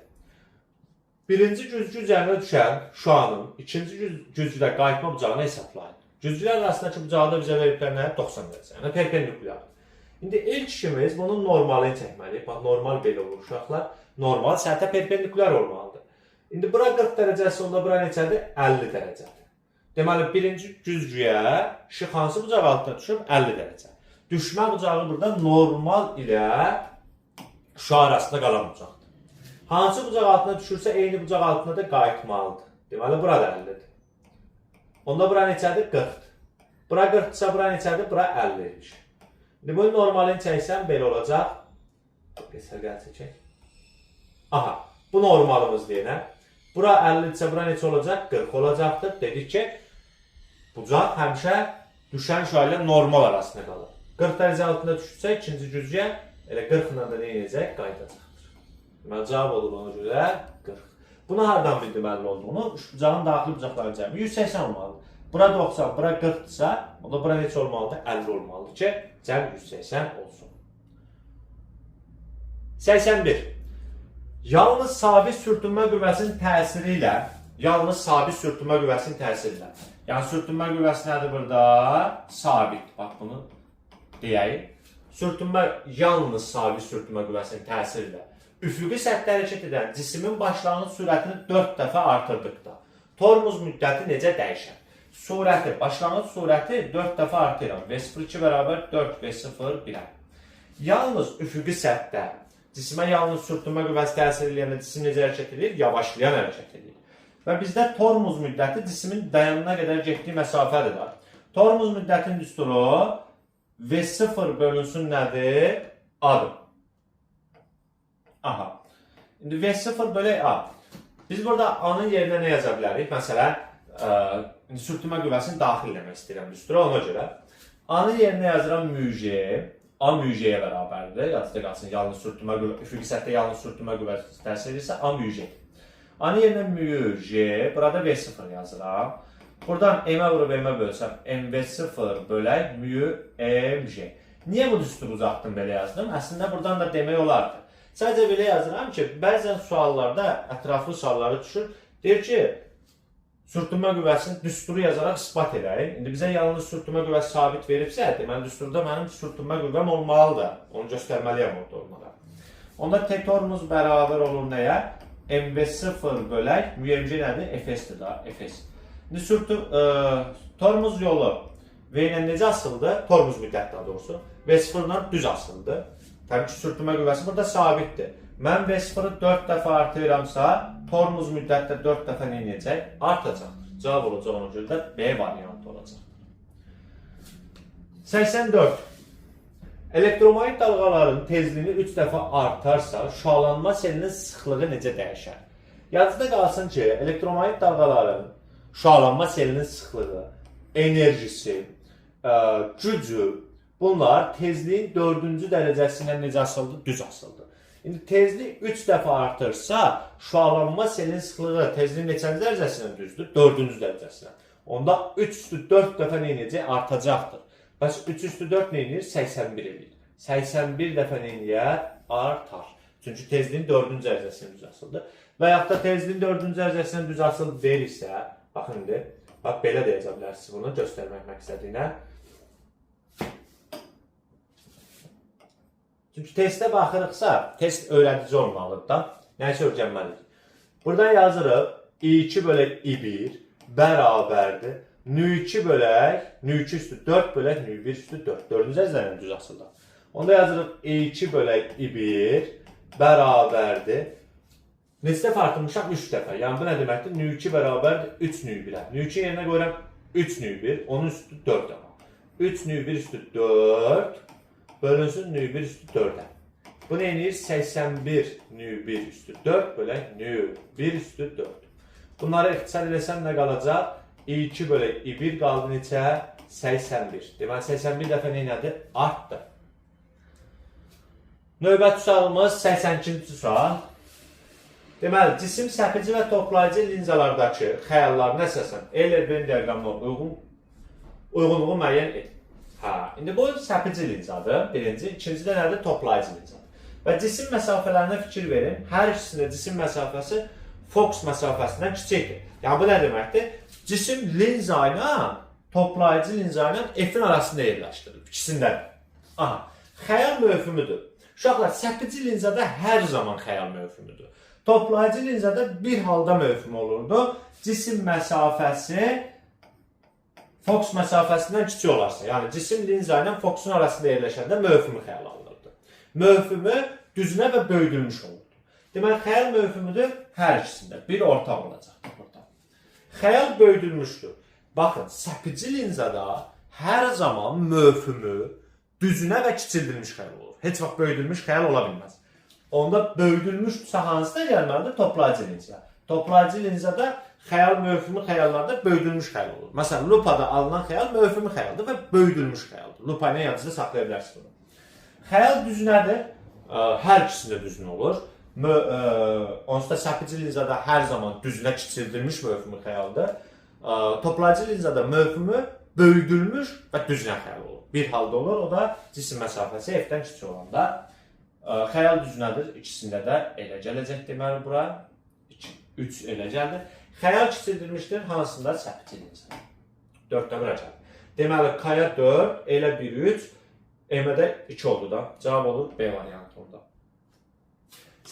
Birinci güzgü üzərinə düşən şüanın ikinci güzgüdə qayıtma bucağını hesablayın. Güzgülər arasındakı bucağı da bizə veriblər nə? 90 dərəcə. Yəni perpendikulyar. İndi ilk işimiz bunun normalını çəkməliyik. Bax, normal belə olur uşaqlar. Normal səthə perpendikulyar olmalıdır. İndi bura 40 dərəcəsi, onda bura neçədir? 50 dərəcədir. Deməli, birinci güzgüyə işıq hansı bucaq altına düşüb? 50 dərəcə. Düşmə bucağı burada normal ilə şüa arasında qalan bucaqdır. Hansı bucaq altına düşürsə, eyni bucaq altına da qayıtmalıdır. Deməli, bura da 50-dir. Onda bura neçədir? 40-dır. Bura 40-dırsa, bura neçədir? Bura 50-dir. İndi bunu normalini çəksəm, belə olacaq. Göstərgəni çəkək. Aha, bu normalımız deyənə. Bura 50-dirsə, bura neçə olacaq? 40 olacaqdır. Dedik ki, bucaq həmişə düşən şüa ilə normal arasında qalır. 40 dərəcə altında düşürsə, ikinci güzgüyə elə 40 ilə də nə edəcək? Qayıdacaqdır. Deməli, cavab olur ona görə 40. Bunu hardan bildim 50 olduğunu? Bucağın daxili bucaqların cəmi 180 olmalıdır. Bura 90, bura 40-dırsa, onda bura neçə olmalıdır? 50 olmalıdır ki, cəm 180 olsun. 81. Yalnız sabit sürtünmə qüvvəsinin təsiri ilə, yalnız sabit sürtünmə qüvvəsinin təsiri ilə. Yəni sürtünmə qüvvəsi nədir burada? Sabit. Bax bunu deyək. Sürtünmə yalnız sabit sürtünmə qüvvəsinin təsiri ilə Üfüqi səthdə hərəkət edən cismin başlanğıc sürətini 4 dəfə artırdıqda tormoz müddəti necə dəyişər? Sürəti, başlanğıc sürəti 4 dəfə artırıram. V02 bərabər 4 V0 1-ə. Yalnız üfüqi səthdə cisimə yalnız sürtünmə qüvvəsi təsir eləyəndə cisim necə hərəkət edir? Yavaşlayan hərəkət edir. Və bizdə tormoz müddəti cismin dayanana qədər getdiyi məsafədir da. Tormoz müddətinin düsturu V0 bölünsün nədir? A-dır. Aha. İndi V0 bölək A. Biz burada A-nın yerinə nə yaza bilərik? Məsələn, sürtünmə qüvvəsini daxil eləmək istəyirəm düstura ona görə. A-nın yerinə yazıram μg. A μg-yə bərabərdir. Yadınızda qalsın, yalnız sürtünmə qüvvəsi, üfüqi səthdə yalnız sürtünmə qüvvəsi təsir edirsə A μg-dir. A-nın yerinə μg, burada V0 yazıram. Buradan m-ə vurub m-ə bölsəm, mv0 bölək μmg. Niyə bu düsturu uzatdım, belə yazdım? Əslində buradan da demək olardı. Sadəcə belə yazıram ki, bəzən suallarda ətraflı sualları düşür. Deyir ki, sürtünmə qüvvəsini düsturu yazaraq isbat edək. İndi bizə yalnız sürtünmə qüvvəsi sabit veribsə, deməli düsturda mənim sürtünmə qüvvəm olmalıdır. Onu göstərməliyəm orada olmalı. Onda T tormoz bərabər olur nəyə? mv0 bölək μmg nədir? Fs-dir da, Fs. İndi tormoz yolu V ilə necə asıldı? Tormoz müddəti daha doğrusu. V0-dan düz asıldı. Təbii ki, sürtünmə qüvvəsi burada sabitdir. Mən V0-ı 4 dəfə artırıramsa, tormoz müddətdə 4 dəfə nə edəcək? Artacaqdır. Cavab olacaq ona görə də B variantı olacaqdır. 84. Elektromaqnit dalğaların tezliyini 3 dəfə artarsa, şüalanma selinin sıxlığı necə dəyişər? Yadınızda qalsın ki, elektromaqnit dalğaların şüalanma selinin sıxlığı, enerjisi, gücü, bunlar tezliyin 4-cü dərəcəsi ilə necə asıldı? Düz asıldı. İndi tezlik 3 dəfə artırsa, şüalanma selinin sıxlığı tezliyin neçənci dərəcəsi ilə düzdür? 4-cü dərəcəsi ilə. Onda 3 üstü 4 dəfə nə edəcək? Artacaqdır. Bəs 3 üstü 4 nə edir? 81 eləyir. 81 dəfə nə eləyər? Artar. Çünki tezliyin 4-cü dərəcəsi ilə düz asıldı. Və yaxud da tezliyin 4-cü dərəcəsi ilə düz asıldı deyiriksə, baxın indi, bax belə də yaza bilərsiniz bunu göstərmək məqsədi ilə. Çünki testə baxırıqsa, test öyrədici olmalıdır da, nəyisə öyrənməliyik. Buradan yazırıq, I2 bölək I1 bərabərdir. Nü2 bölək, nü2 üstü 4 bölək, nü1 üstü 4. 4-cü dərəcədən düz asıldı. Onda yazırıq, I2 bölək I1 bərabərdir. Neçə dəfə artırmışaq? 3 dəfə. Yəni bu nə deməkdir? Nü2 bərabərdir 3 nü1-ə. Nü2 yerinə qoyuram 3 nü1, onun üstü 4 dəfə. 3 nü1 üstü 4 bölünsün nü1 üstü 4-ə. Bu nə eləyir? 81 nü1 üstü 4 bölək nü1 üstü 4. Bunları ixtisar eləsəm nə qalacaq? I2 bölək I1 qaldı neçə? 81. Deməli 81 dəfə nə elədi? Artdı. Növbəti sualımız 82-ci sual. Deməli, cisim səpici və toplayıcı linzalardakı xəyallarına əsasən Euler-Venn diaqramına uyğunluğu müəyyən et. Hə, indi bu səpici linzadır, birinci. İkinci də nədir? Toplayıcı linzadır. Və cisim məsafələrinə fikir verin. Hər ikisində cisim məsafəsi fokus məsafəsindən kiçikdir. Yəni bu nə deməkdir? Cisim linza ilə, toplayıcı linza ilə F-in arasında yerləşdirilib. İkisində. Aha, xəyal mövhümüdür. Uşaqlar, səpici linzada hər zaman xəyal mövhümüdür. Toplayıcı linzada bir halda mövhüm olurdu. Cisim məsafəsi fokus məsafəsindən kiçik olarsa, yəni cisim linza ilə fokusun arasında yerləşəndə mövhümü xəyal alınırdı. Mövhümü düzünə və böyüdülmüş olurdu. Deməli, xəyal mövhümüdür hər ikisində. Bir ortaq olacaqdır burada. Xəyal böyüdülmüşdür. Baxın, səpici linzada hər zaman mövhümü düzünə və kiçildilmiş xəyal olur. Heç vaxt böyüdülmüş xəyal ola bilməz. Onda böyüdülmüşdürsə hansına gəlməlidir? Toplayıcı linza. Toplayıcı linzada xəyal mövhümü xəyallarda böyüdülmüş xəyal olur. Məsələn, lupada alınan xəyal mövhümü xəyaldır və böyüdülmüş xəyaldır. Lupa ilə yadınızda saxlaya bilərsiniz bunu. Xəyal düzünədir. Hər ikisində düzünə olur. Onsuz da səpici linzada hər zaman düzünə kiçildilmiş mövhümü xəyaldır. Toplayıcı linzada mövhümü böyüdülmüş və düzünə xəyal olur. Bir halda olur, o da cisim məsafəsi F-dən kiçik olanda. Xəyal düzünədir. İkisində də elə gələcək deməli bura. 2, 3 elə gəldi. Xəyal kiçildilmişdir. Hansında? Səpici linzada. 4-də 1 gəldi. Deməli, K-ya 4, elə 1, 3, M-ə də 2 oldu da. Cavab olur B variantı orada.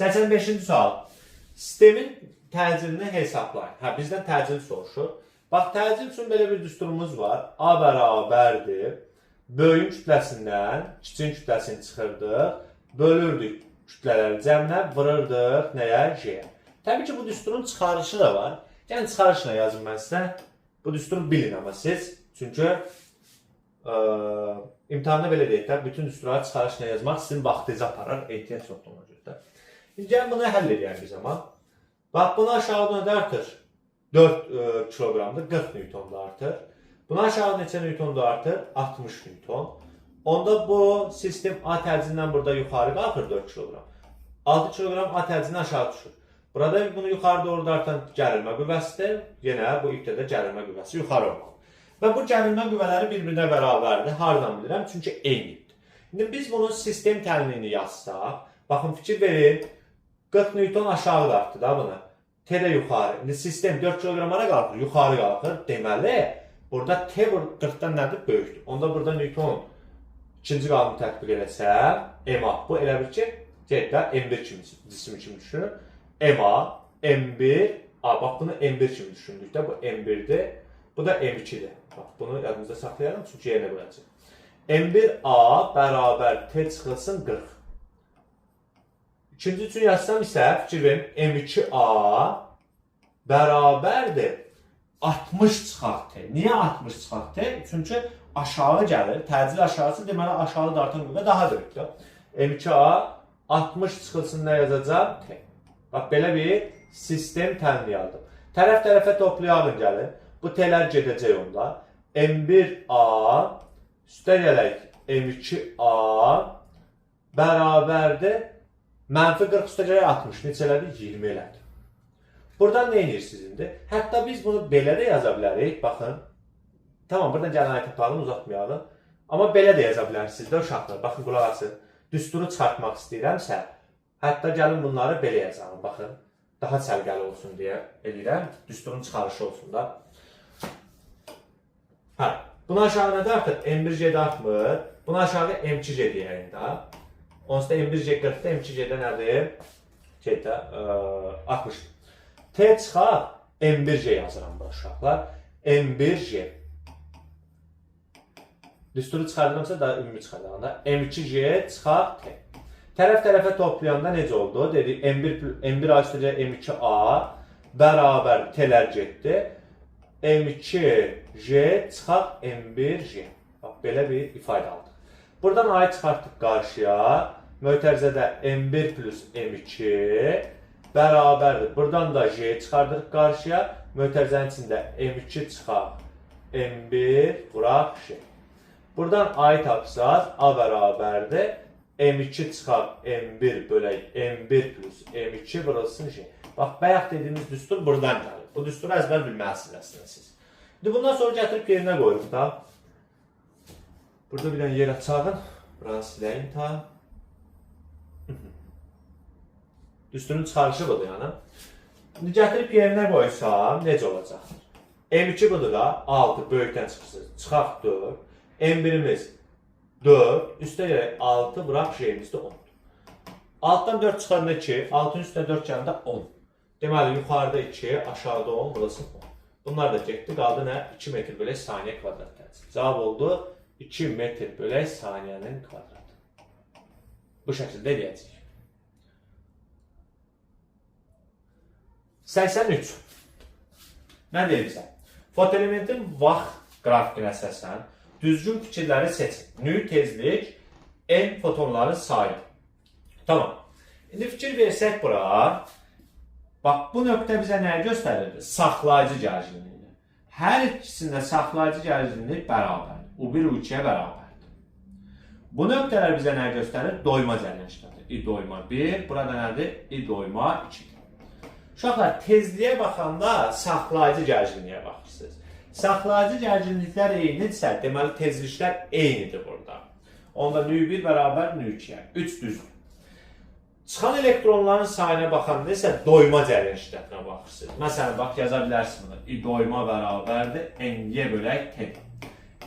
85-ci sual. Sistemin təcilini hesablayın. Hə, bizdən təcil soruşur. Bax, təcil üçün belə bir düsturumuz var. A bərabərdir. Böyüyün kütləsindən kiçiyin kütləsini çıxırdıq. Bölürdük kütlələri cəminə, vururdıq nəyə? J-yə. Təbii ki, bu düsturun çıxarışı da var. Yəni, çıxarışla yazın mən sizə. Bu düsturu bilin amma siz. Çünki imtahanda belə deyək də, bütün düsturları çıxarışla yazmaq sizin vaxtınızı aparar, ehtiyac yoxdur ona görə də. İndi gəlin bunu həll edəyəm biz amma. Bax, bunu aşağıda nə artır? 4 kiloqramdır, 40 Newton da artır. Buna aşağı neçə Newton da artır? 60 Newton. Onda bu sistem A təcilindən burada yuxarı qalxır 4 kiloqram. 6 kiloqram A təcilindən aşağı düşür. Burada bunu yuxarı doğru da artan gərilmə qüvvəsidir. Yenə bu ipdə də gərilmə qüvvəsi yuxarı olmalı. Və bu gərilmə qüvvələri bir-birinə bərabərdir. Hardan bilirəm? Çünki eynidir. İndi biz bunun sistem tənliyini yazsaq, baxın fikir verin, 40 Newton aşağı da artdı da buna. T də yuxarı. İndi sistem 4 kiloqram hara qalxır? Yuxarı qalxır. Deməli, burada T 40-dan nədir? Böyükdür. Onda burada Newton ikinci qanunu tətbiq eləsəm, MA. Bu elə bir ki, C-də M1 kimi, cisim kimi düşünün. MA, M1, A. Bax, bunu M1 kimi düşündük də. Bu M1-dir. Bu da M2-dir. Bax, bunu yadımızda saxlayalım, çünki yerinə qoyacaq. M1A bərabər T çıxılsın 40. İkinci üçün yazsam isə, fikir verin, M2A bərabərdir 60 çıxaq T. Niyə 60 çıxaq T? Çünki aşağı gəlir, təcil aşağısı, deməli aşağı da artan qüvvə daha böyükdür. M2A 60 çıxılsın nə yazacaq? T. Bax, belə bir sistem tənliyi aldım. Tərəf tərəfə toplayalım gəlin. Bu T-lər gedəcək onda. M1A üstə gələk M2A bərabərdir. Mənfi 40 üstə gələk 60. Neçə elədi? 20 elədi. Buradan nə edirsiniz indi? Hətta biz bunu belə də yaza bilərik. Baxın. Tamam, buradan gələn ay tapalım, uzatmayalım. Amma belə də yaza bilərsiniz də uşaqlar. Baxın, qulaq asın. Düsturu çıxartmaq istəyirəmsə, hətta gəlin bunları belə yazalım. Baxın, daha səliqəli olsun deyə eləyirəm. Düsturun çıxarışı olsun da. Hə, buna aşağı nə də artır? M1G də artmır. Buna aşağı M2G deyəyim də. Onsuz da M1G 40-da, M2G-də nədir? G-də 60. T çıxaq, M1G yazıram bura uşaqlar. M1G. Düsturu çıxardıramsa da ümumi çıxardıram da. M2G çıxaq T. Tərəf tərəfə toplayanda necə oldu? Dedik M1A üstə M2A bərabər T-lər getdi. M2G çıxaq M1G. Bax, belə bir ifadə aldıq. Buradan A-yı çıxartdıq qarşıya. Mötərizədə M1 plus M2 bərabərdir. Buradan da G çıxardırıq qarşıya. Mötərizənin içində M2 çıxaq M1 vuraq G. Buradan A-yı tapsaq A bərabərdir. M2 çıxaq M1 bölək M1 plus M2 vurulsun G. Bax, bayaq dediyimiz düstur buradan gəlir. Bu düsturu əzbər bilməlisiniz əslində siz. İndi bundan sonra gətirib yerinə qoyuruq da. Burada bir dənə yer açağın. Buranı siləyim ta. Düsturun çıxarışı budur yəni. İndi gətirib yerinə qoysam necə olacaq? M2 budur da 6 böyükdən çıxırsınız. Çıxaq 4. M1-imiz 4. Üstə gələk 6 vuraq J-imiz də 10. Altdan 4 çıxanda 2, 6-ın üstünə 4 gələndə 10. Deməli, yuxarıda 2, aşağıda 10, burası 10. Bunlar da getdi, qaldı nə? 2 metr bölək saniyə kvadrat təcil. Cavab oldu 2 metr bölək saniyənin kvadratı. Bu şəkildə eləyəcəyik. 83. Nə deyir bizə? Fotoelementin vaxt qrafikinə əsasən düzgün fikirləri seçin. Nü tezlik, N fotonların sayı. Tamam. İndi fikir versək bura, bax bu nöqtə bizə nəyi göstərirdi? Saxlayıcı gərginliyini. Hər ikisində saxlayıcı gərginlik bərabərdir. U1 U2-yə bərabərdir. Bu nöqtələr bizə nəyi göstərir? Doyma cəryan şiddəti. I doyma 1, burada nədir? I doyma 2-dir. Uşaqlar, tezliyə baxanda saxlayıcı gərginliyə baxırsınız. Saxlayıcı gərginliklər eynidirsə, deməli tezliklər eynidir burada. Onda nü1 bərabər nü2-yə. 3 düzdür. Çıxan elektronların sayına baxanda isə doyma cəryan şiddətinə baxırsınız. Məsələn, bax, yaza bilərsiniz bunu. I doyma bərabərdir NY bölək T.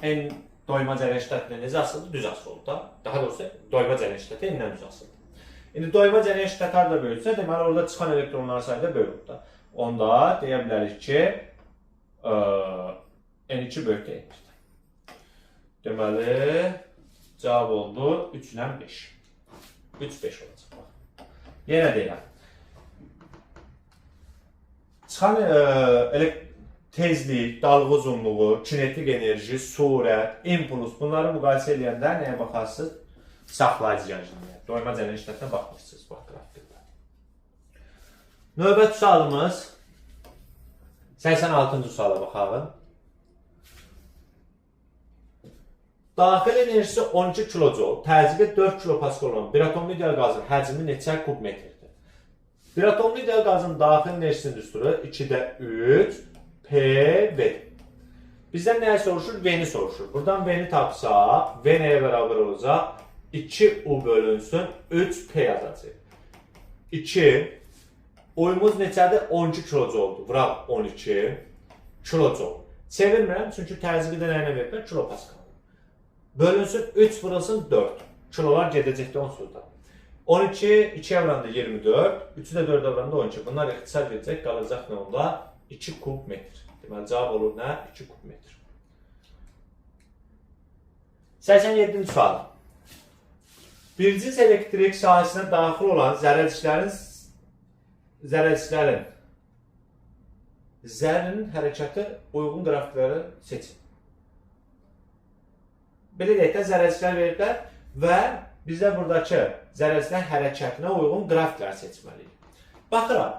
N doyma cəryan şiddətinə necə asıldı? Düz asıldı da. Daha doğrusu, doyma cəryan şiddəti N-dən düz asıldı. İndi doyma cəryan şiddəti harda böyüksə, deməli orada çıxan elektronların sayı da böyük olur. Onda deyə bilərik ki, N2 böyükdür N1-dən. Deməli, cavab oldu 3 ilə 5. 3, 5 olacaq. Bax. Yenə deyirəm. Çıxan tezlik, dalğa uzunluğu, kinetik enerji, sürət, impuls, bunları müqayisə edəndə nəyə baxarsınız? Saxlayıcı gərginliyə. Doyma cəryan şiddətinə baxmırsınız. Bax, qrafikdə. Növbəti sualımız 86-cı suala baxalım. Daxil enerjisi 12 kilojoule, təzyiqi 4 kilopaskal olan bir atomlu ideal qazın həcmi neçə kub metrdir? Bir atomlu ideal qazın daxil enerjisinin düsturu 2-də 3 PV-dir. Bizdən nəyə soruşur? V-ni soruşur. Buradan V-ni tapsaq, V nəyə bərabər olacaq? 2U bölünsün, 3P yazacaq. 2, U-muz neçədir? 12 kilojouldur. Vuraq 12 kilojoule. Çevirmirəm, çünki təzyiqi də nəyinə veriblər? Kilopaskal. Bölünsün, 3 vurulsun 4. Kilolar gedəcəkdir onsuz da. 12, 2-yə vuranda 24, 3-ü də 4-ə vuranda 12. Bunlar ixtisar gedəcək, qalacaq nə onda? 2 kub metr. Deməli, cavab olur nə? 2 kub metr. 87-ci sual. Bir cins elektrik sahəsinə daxil olan zərrəciklərin zərrinin hərəkəti uyğun qrafikləri seçin. Belə deyək də, zərrəciklər veriblər və bizə buradakı zərrəciklərin hərəkətinə uyğun qrafiklər seçməliyik. Baxıram,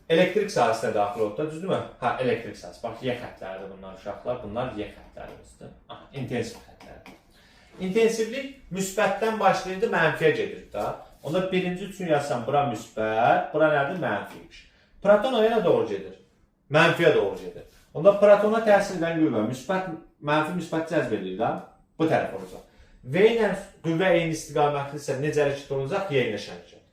elektrik sahəsinə daxil oldu da, düzdürmü? Hə, elektrik sahəsi. Bax, Y xətləridir bunlar uşaqlar. Bunlar Y xətlərimizdir. Aha, intensiv xətləridir. İntensivlik müsbətdən başlayırdı, mənfiyə gedir də. Onda birinci üçün yazsam, bura müsbət, bura nədir? Mənfiymiş. Proton o yana doğru gedir. Mənfiyə doğru gedir. Onda protona təsir edən qüvvə müsbət, mənfi müsbət cəzb edir də. Bu tərəf olacaq. V ilə qüvvə eyni istiqamətlidirsə necə hərəkət olacaq? Yeyinləşən hərəkət.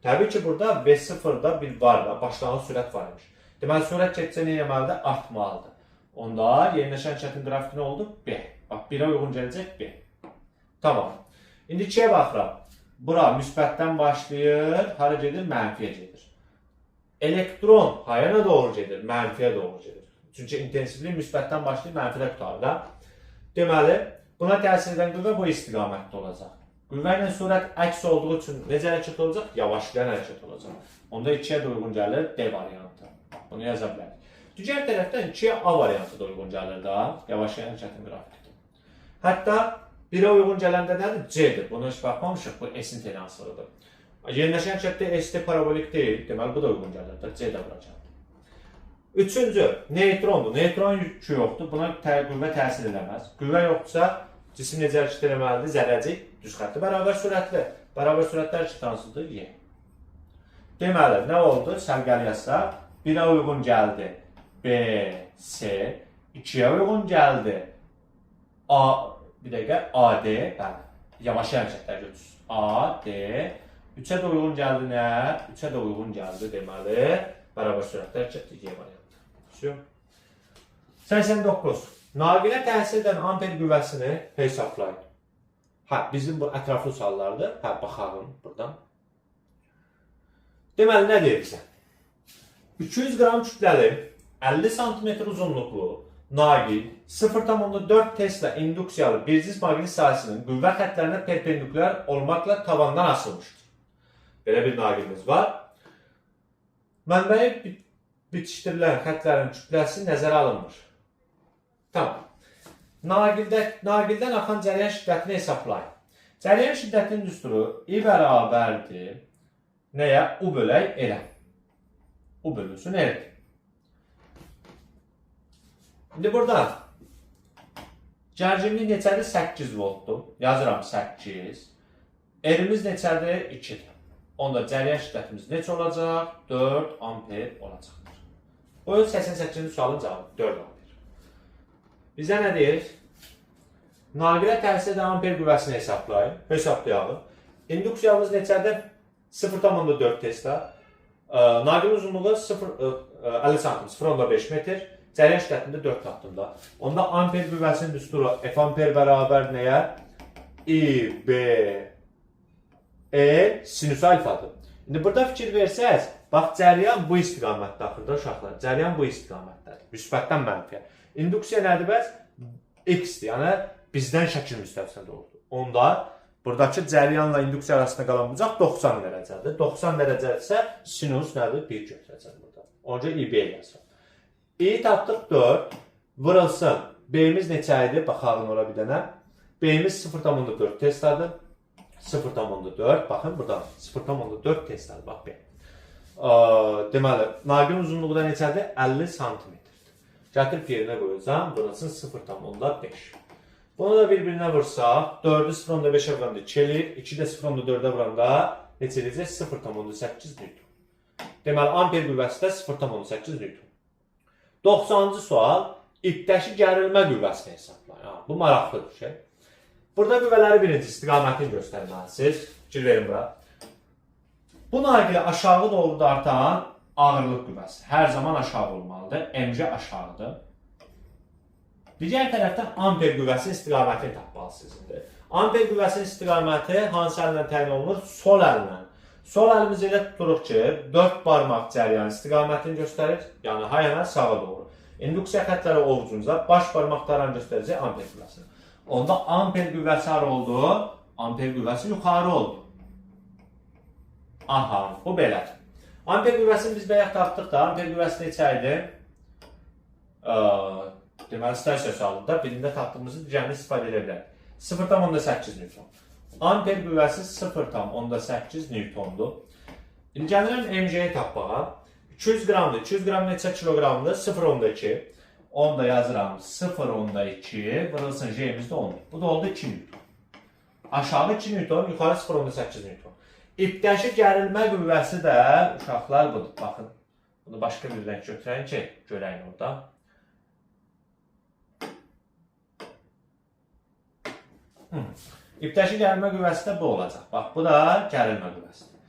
Təbii ki, burada V0-da bir var da, başlanğıc sürət var imiş. Deməli, sürət getcə nə etməlidir? Artmalıdır. Onda yeyinləşən hərəkətin qrafiki nə oldu? B. Bax, 1-ə uyğun gələcək B. Tamam. İndi 2-yə baxıram. Bura müsbətdən başlayır, hara gedir? Mənfiyə gedir. Elektron hayana doğru gedir? Mənfiyə doğru gedir. Çünki intensivlik müsbətdən başlayır, mənfidə qutarır da. Deməli, buna təsir edən qüvvə bu istiqamətdə olacaq. Qüvvə ilə sürət əks olduğu üçün necə hərəkət olacaq? Yavaşlayan hərəkət olacaq. Onda 2-yə də uyğun gəlir D variantı. Bunu yaza bilərik. Digər tərəfdən 2-yə A variantı da uyğun gəlir da. Yavaşlayan hərəkətin qrafikidir. Hətta 1-ə uyğun gələndə nədir? C-dir. Buna heç baxmamışıq. Bu S-in telansıdır. Yeniləşən hərəkətdə S-də parabolik deyil. Deməli, bu da uyğun gəlir də. C də bura gəldi. Üçüncü, neytrondur. Neytron yükü yoxdur. Buna qüvvə təsir eləməz. Qüvvə yoxdursa, cisim necə hərəkət eləməlidir? Zərrəcik düz xətti bərabər sürətli. Bərabər sürətli hərəkət hansıdır? Y. Deməli, nə oldu? Sərqəli yazsaq, 1-ə uyğun gəldi B, C, 2-yə uyğun gəldi A, bir dəqiqə, A, D, bəli, yavaş hərəkətlər görürsünüz. A, D, 3-ə də uyğun gəldi nə? 3-ə də uyğun gəldi, deməli, bərabər sürətli hərəkətli Y variantı. 89. Naqilə təsir edən amper qüvvəsini hesablayın. Hə, bizim bu ətraflı suallardır. Hə, baxalım buradan. Deməli, nə deyir bizə? 200 qram kütləli, 50 sm uzunluqlu naqil 0,4 Tesla induksiyalı bir cins maqnit sahəsinin qüvvə xəttlərinə perpendikulyar olmaqla tavandan asılmışdır. Belə bir naqilimiz var. Mənbəyi bitişdirilən xəttlərin kütləsi nəzərə alınmır. Tamam. Naqildən axan cəryan şiddətini hesablayın. Cəryan şiddətinin düsturu I bərabərdir nəyə? U bölək L. U bölünsün L. İndi burada gərginlik neçədir? 8 voltdur. Yazıram 8. R'imiz neçədir? 2-dir. Onda cəryan şiddətimiz neçə olacaq? 4 amper olacaqdır. Bu 88-ci sualın cavabı 4 amper. Bizə nə deyir? Naqilə təsir edən amper qüvvəsini hesablayın. Hesablayalım. İnduksiyamız neçədir? 0,4 Tesla. Naqilin uzunluğu 50 cm, 0,5 metr. Cəryan şiddətində 4 tapdım da. Onda amper qüvvəsinin düsturu F amper bərabər nəyə? I, B, L sinüs alfadır. İndi burada fikir versəz, bax cəryan bu istiqamətdə axırda uşaqlar. Cəryan bu istiqamətdədir. Müsbətdən mənfiyə. İnduksiya nədir bəs? X-dir. Yəni bizdən şəkil müstəvisində doğrudur. Onda buradakı cəryanla induksiya arasında qalan bucaq 90 dərəcədir. 90 dərəcədirsə sinus nədir? 1 götürəcəm burada. Ona görə IB yazıram. I tapdıq 4. Vurulsun. B-miz neçə idi? Baxalım ora bir dənə. B-miz 0,4 Tesladır. 0,4. Baxın buradan 0,4 Tesladır. Bax B. Deməli, naqilin uzunluğu da neçədir? 50 santimetrdir. Gətirib yerinə qoyacağam. Vurulsun 0,5. Bunu da bir-birinə vursaq, 4-ü 0,5-ə vuranda 2 eləyir, 2 də 0,4-ə vuranda neçə eləyəcək? 0,8 Newton. Deməli, amper qüvvəsi də 0,8 Newton. 90-cı sual, ipdəki gərilmə qüvvəsini hesablayın. Ha, bu maraqlı bir şey. Burada qüvvələri birinci istiqamətini göstərməlisiniz. Fikir verin bura. Bu naqili aşağı doğru dartan ağırlıq qüvvəsi. Hər zaman aşağı olmalıdır. MG aşağıdır. Digər tərəfdən amper qüvvəsinin istiqamətini tapmalısınız indi. Amper qüvvəsinin istiqaməti hansı əllə təyin olunur? Sol əllə. Sol əlimizi elə tuturuq ki, 4 barmaq cəryan istiqamətini göstərir. Yəni hayana sağa doğru. İnduksiya xəttləri ovucumuza, baş barmaqlarla göstərəcək amper qüvvəsini. Onda amper qüvvəsi hara oldu? Amper qüvvəsi yuxarı oldu. Aha, bu belədir. Amper qüvvəsini biz bayaq tapdıq da. Amper qüvvəsi neçə idi? Deməli, stasiya sualında birində tapdığımızı digərini istifadə edə bilərik. 0,8 Newton. Amper qüvvəsi 0,8 Newtondur. İndi gəlirəm MG-yi tapmağa. 200 qramdır. 200 qram neçə kiloqramdır? 0,2. Onu da yazıram. 0,2 vurulsun J-imiz də 10. Bu da oldu 2 Newton. Aşağı 2 Newton, yuxarı 0,8 Newton. İpdəki gərilmə qüvvəsi də uşaqlar budur. Baxın, bunu başqa bir rəng götürəyin ki, görəyin orada. İpdəki gərilmə qüvvəsi də bu olacaq. Bax, bu da gərilmə qüvvəsidir.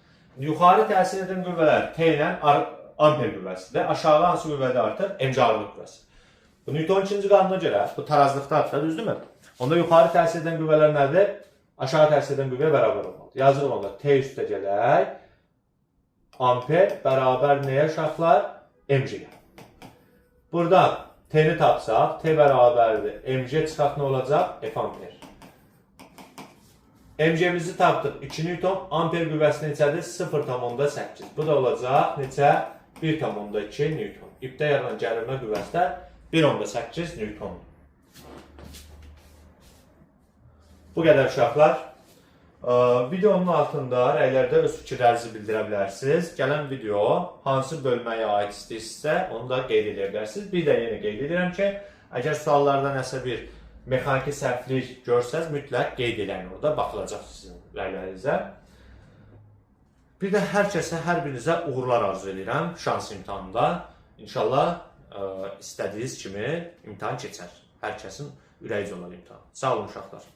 Yuxarı təsir edən qüvvələr T ilə amper qüvvəsidir. Aşağı hansı qüvvədə artır? MG ağırlıq qüvvəsi. Bu Newtonun ikinci qanununa görə bu tarazlıqda artır, düzdürmü? Onda yuxarı təsir edən qüvvələr nədir? Aşağı təsir edən qüvvəyə bərabər olmalıdır. Yazırıq onda T üstə gələk. Amper bərabər nəyə uşaqlar? MG-yə. Buradan T-ni tapsaq, T bərabərdir. MG çıxaq nə olacaq? F amper. MG-mizi tapdıq 2 Newton. Amper qüvvəsi neçədir? 0,8. Bu da olacaq neçə? 1,2 Newton. İpdə yaranan gərilmə qüvvəsi də 1,8 Newtondur. Bu qədər uşaqlar. Videonun altında rəylərdə öz fikirlərinizi bildirə bilərsiniz. Gələn video hansı bölməyə aid istəyirsinizsə, onu da qeyd edə bilərsiniz. Bir də yenə qeyd edirəm ki, əgər suallarda nəsə bir mexaniki səhvlik görsəz, mütləq qeyd edin orada, baxılacaq sizin rəylərinizə. Bir də hər kəsə, hər birinizə uğurlar arzu edirəm şans imtahanında. İnşallah istədiyiniz kimi imtahan keçər. Hər kəsin ürəyici olar imtahan. Sağ olun uşaqlar.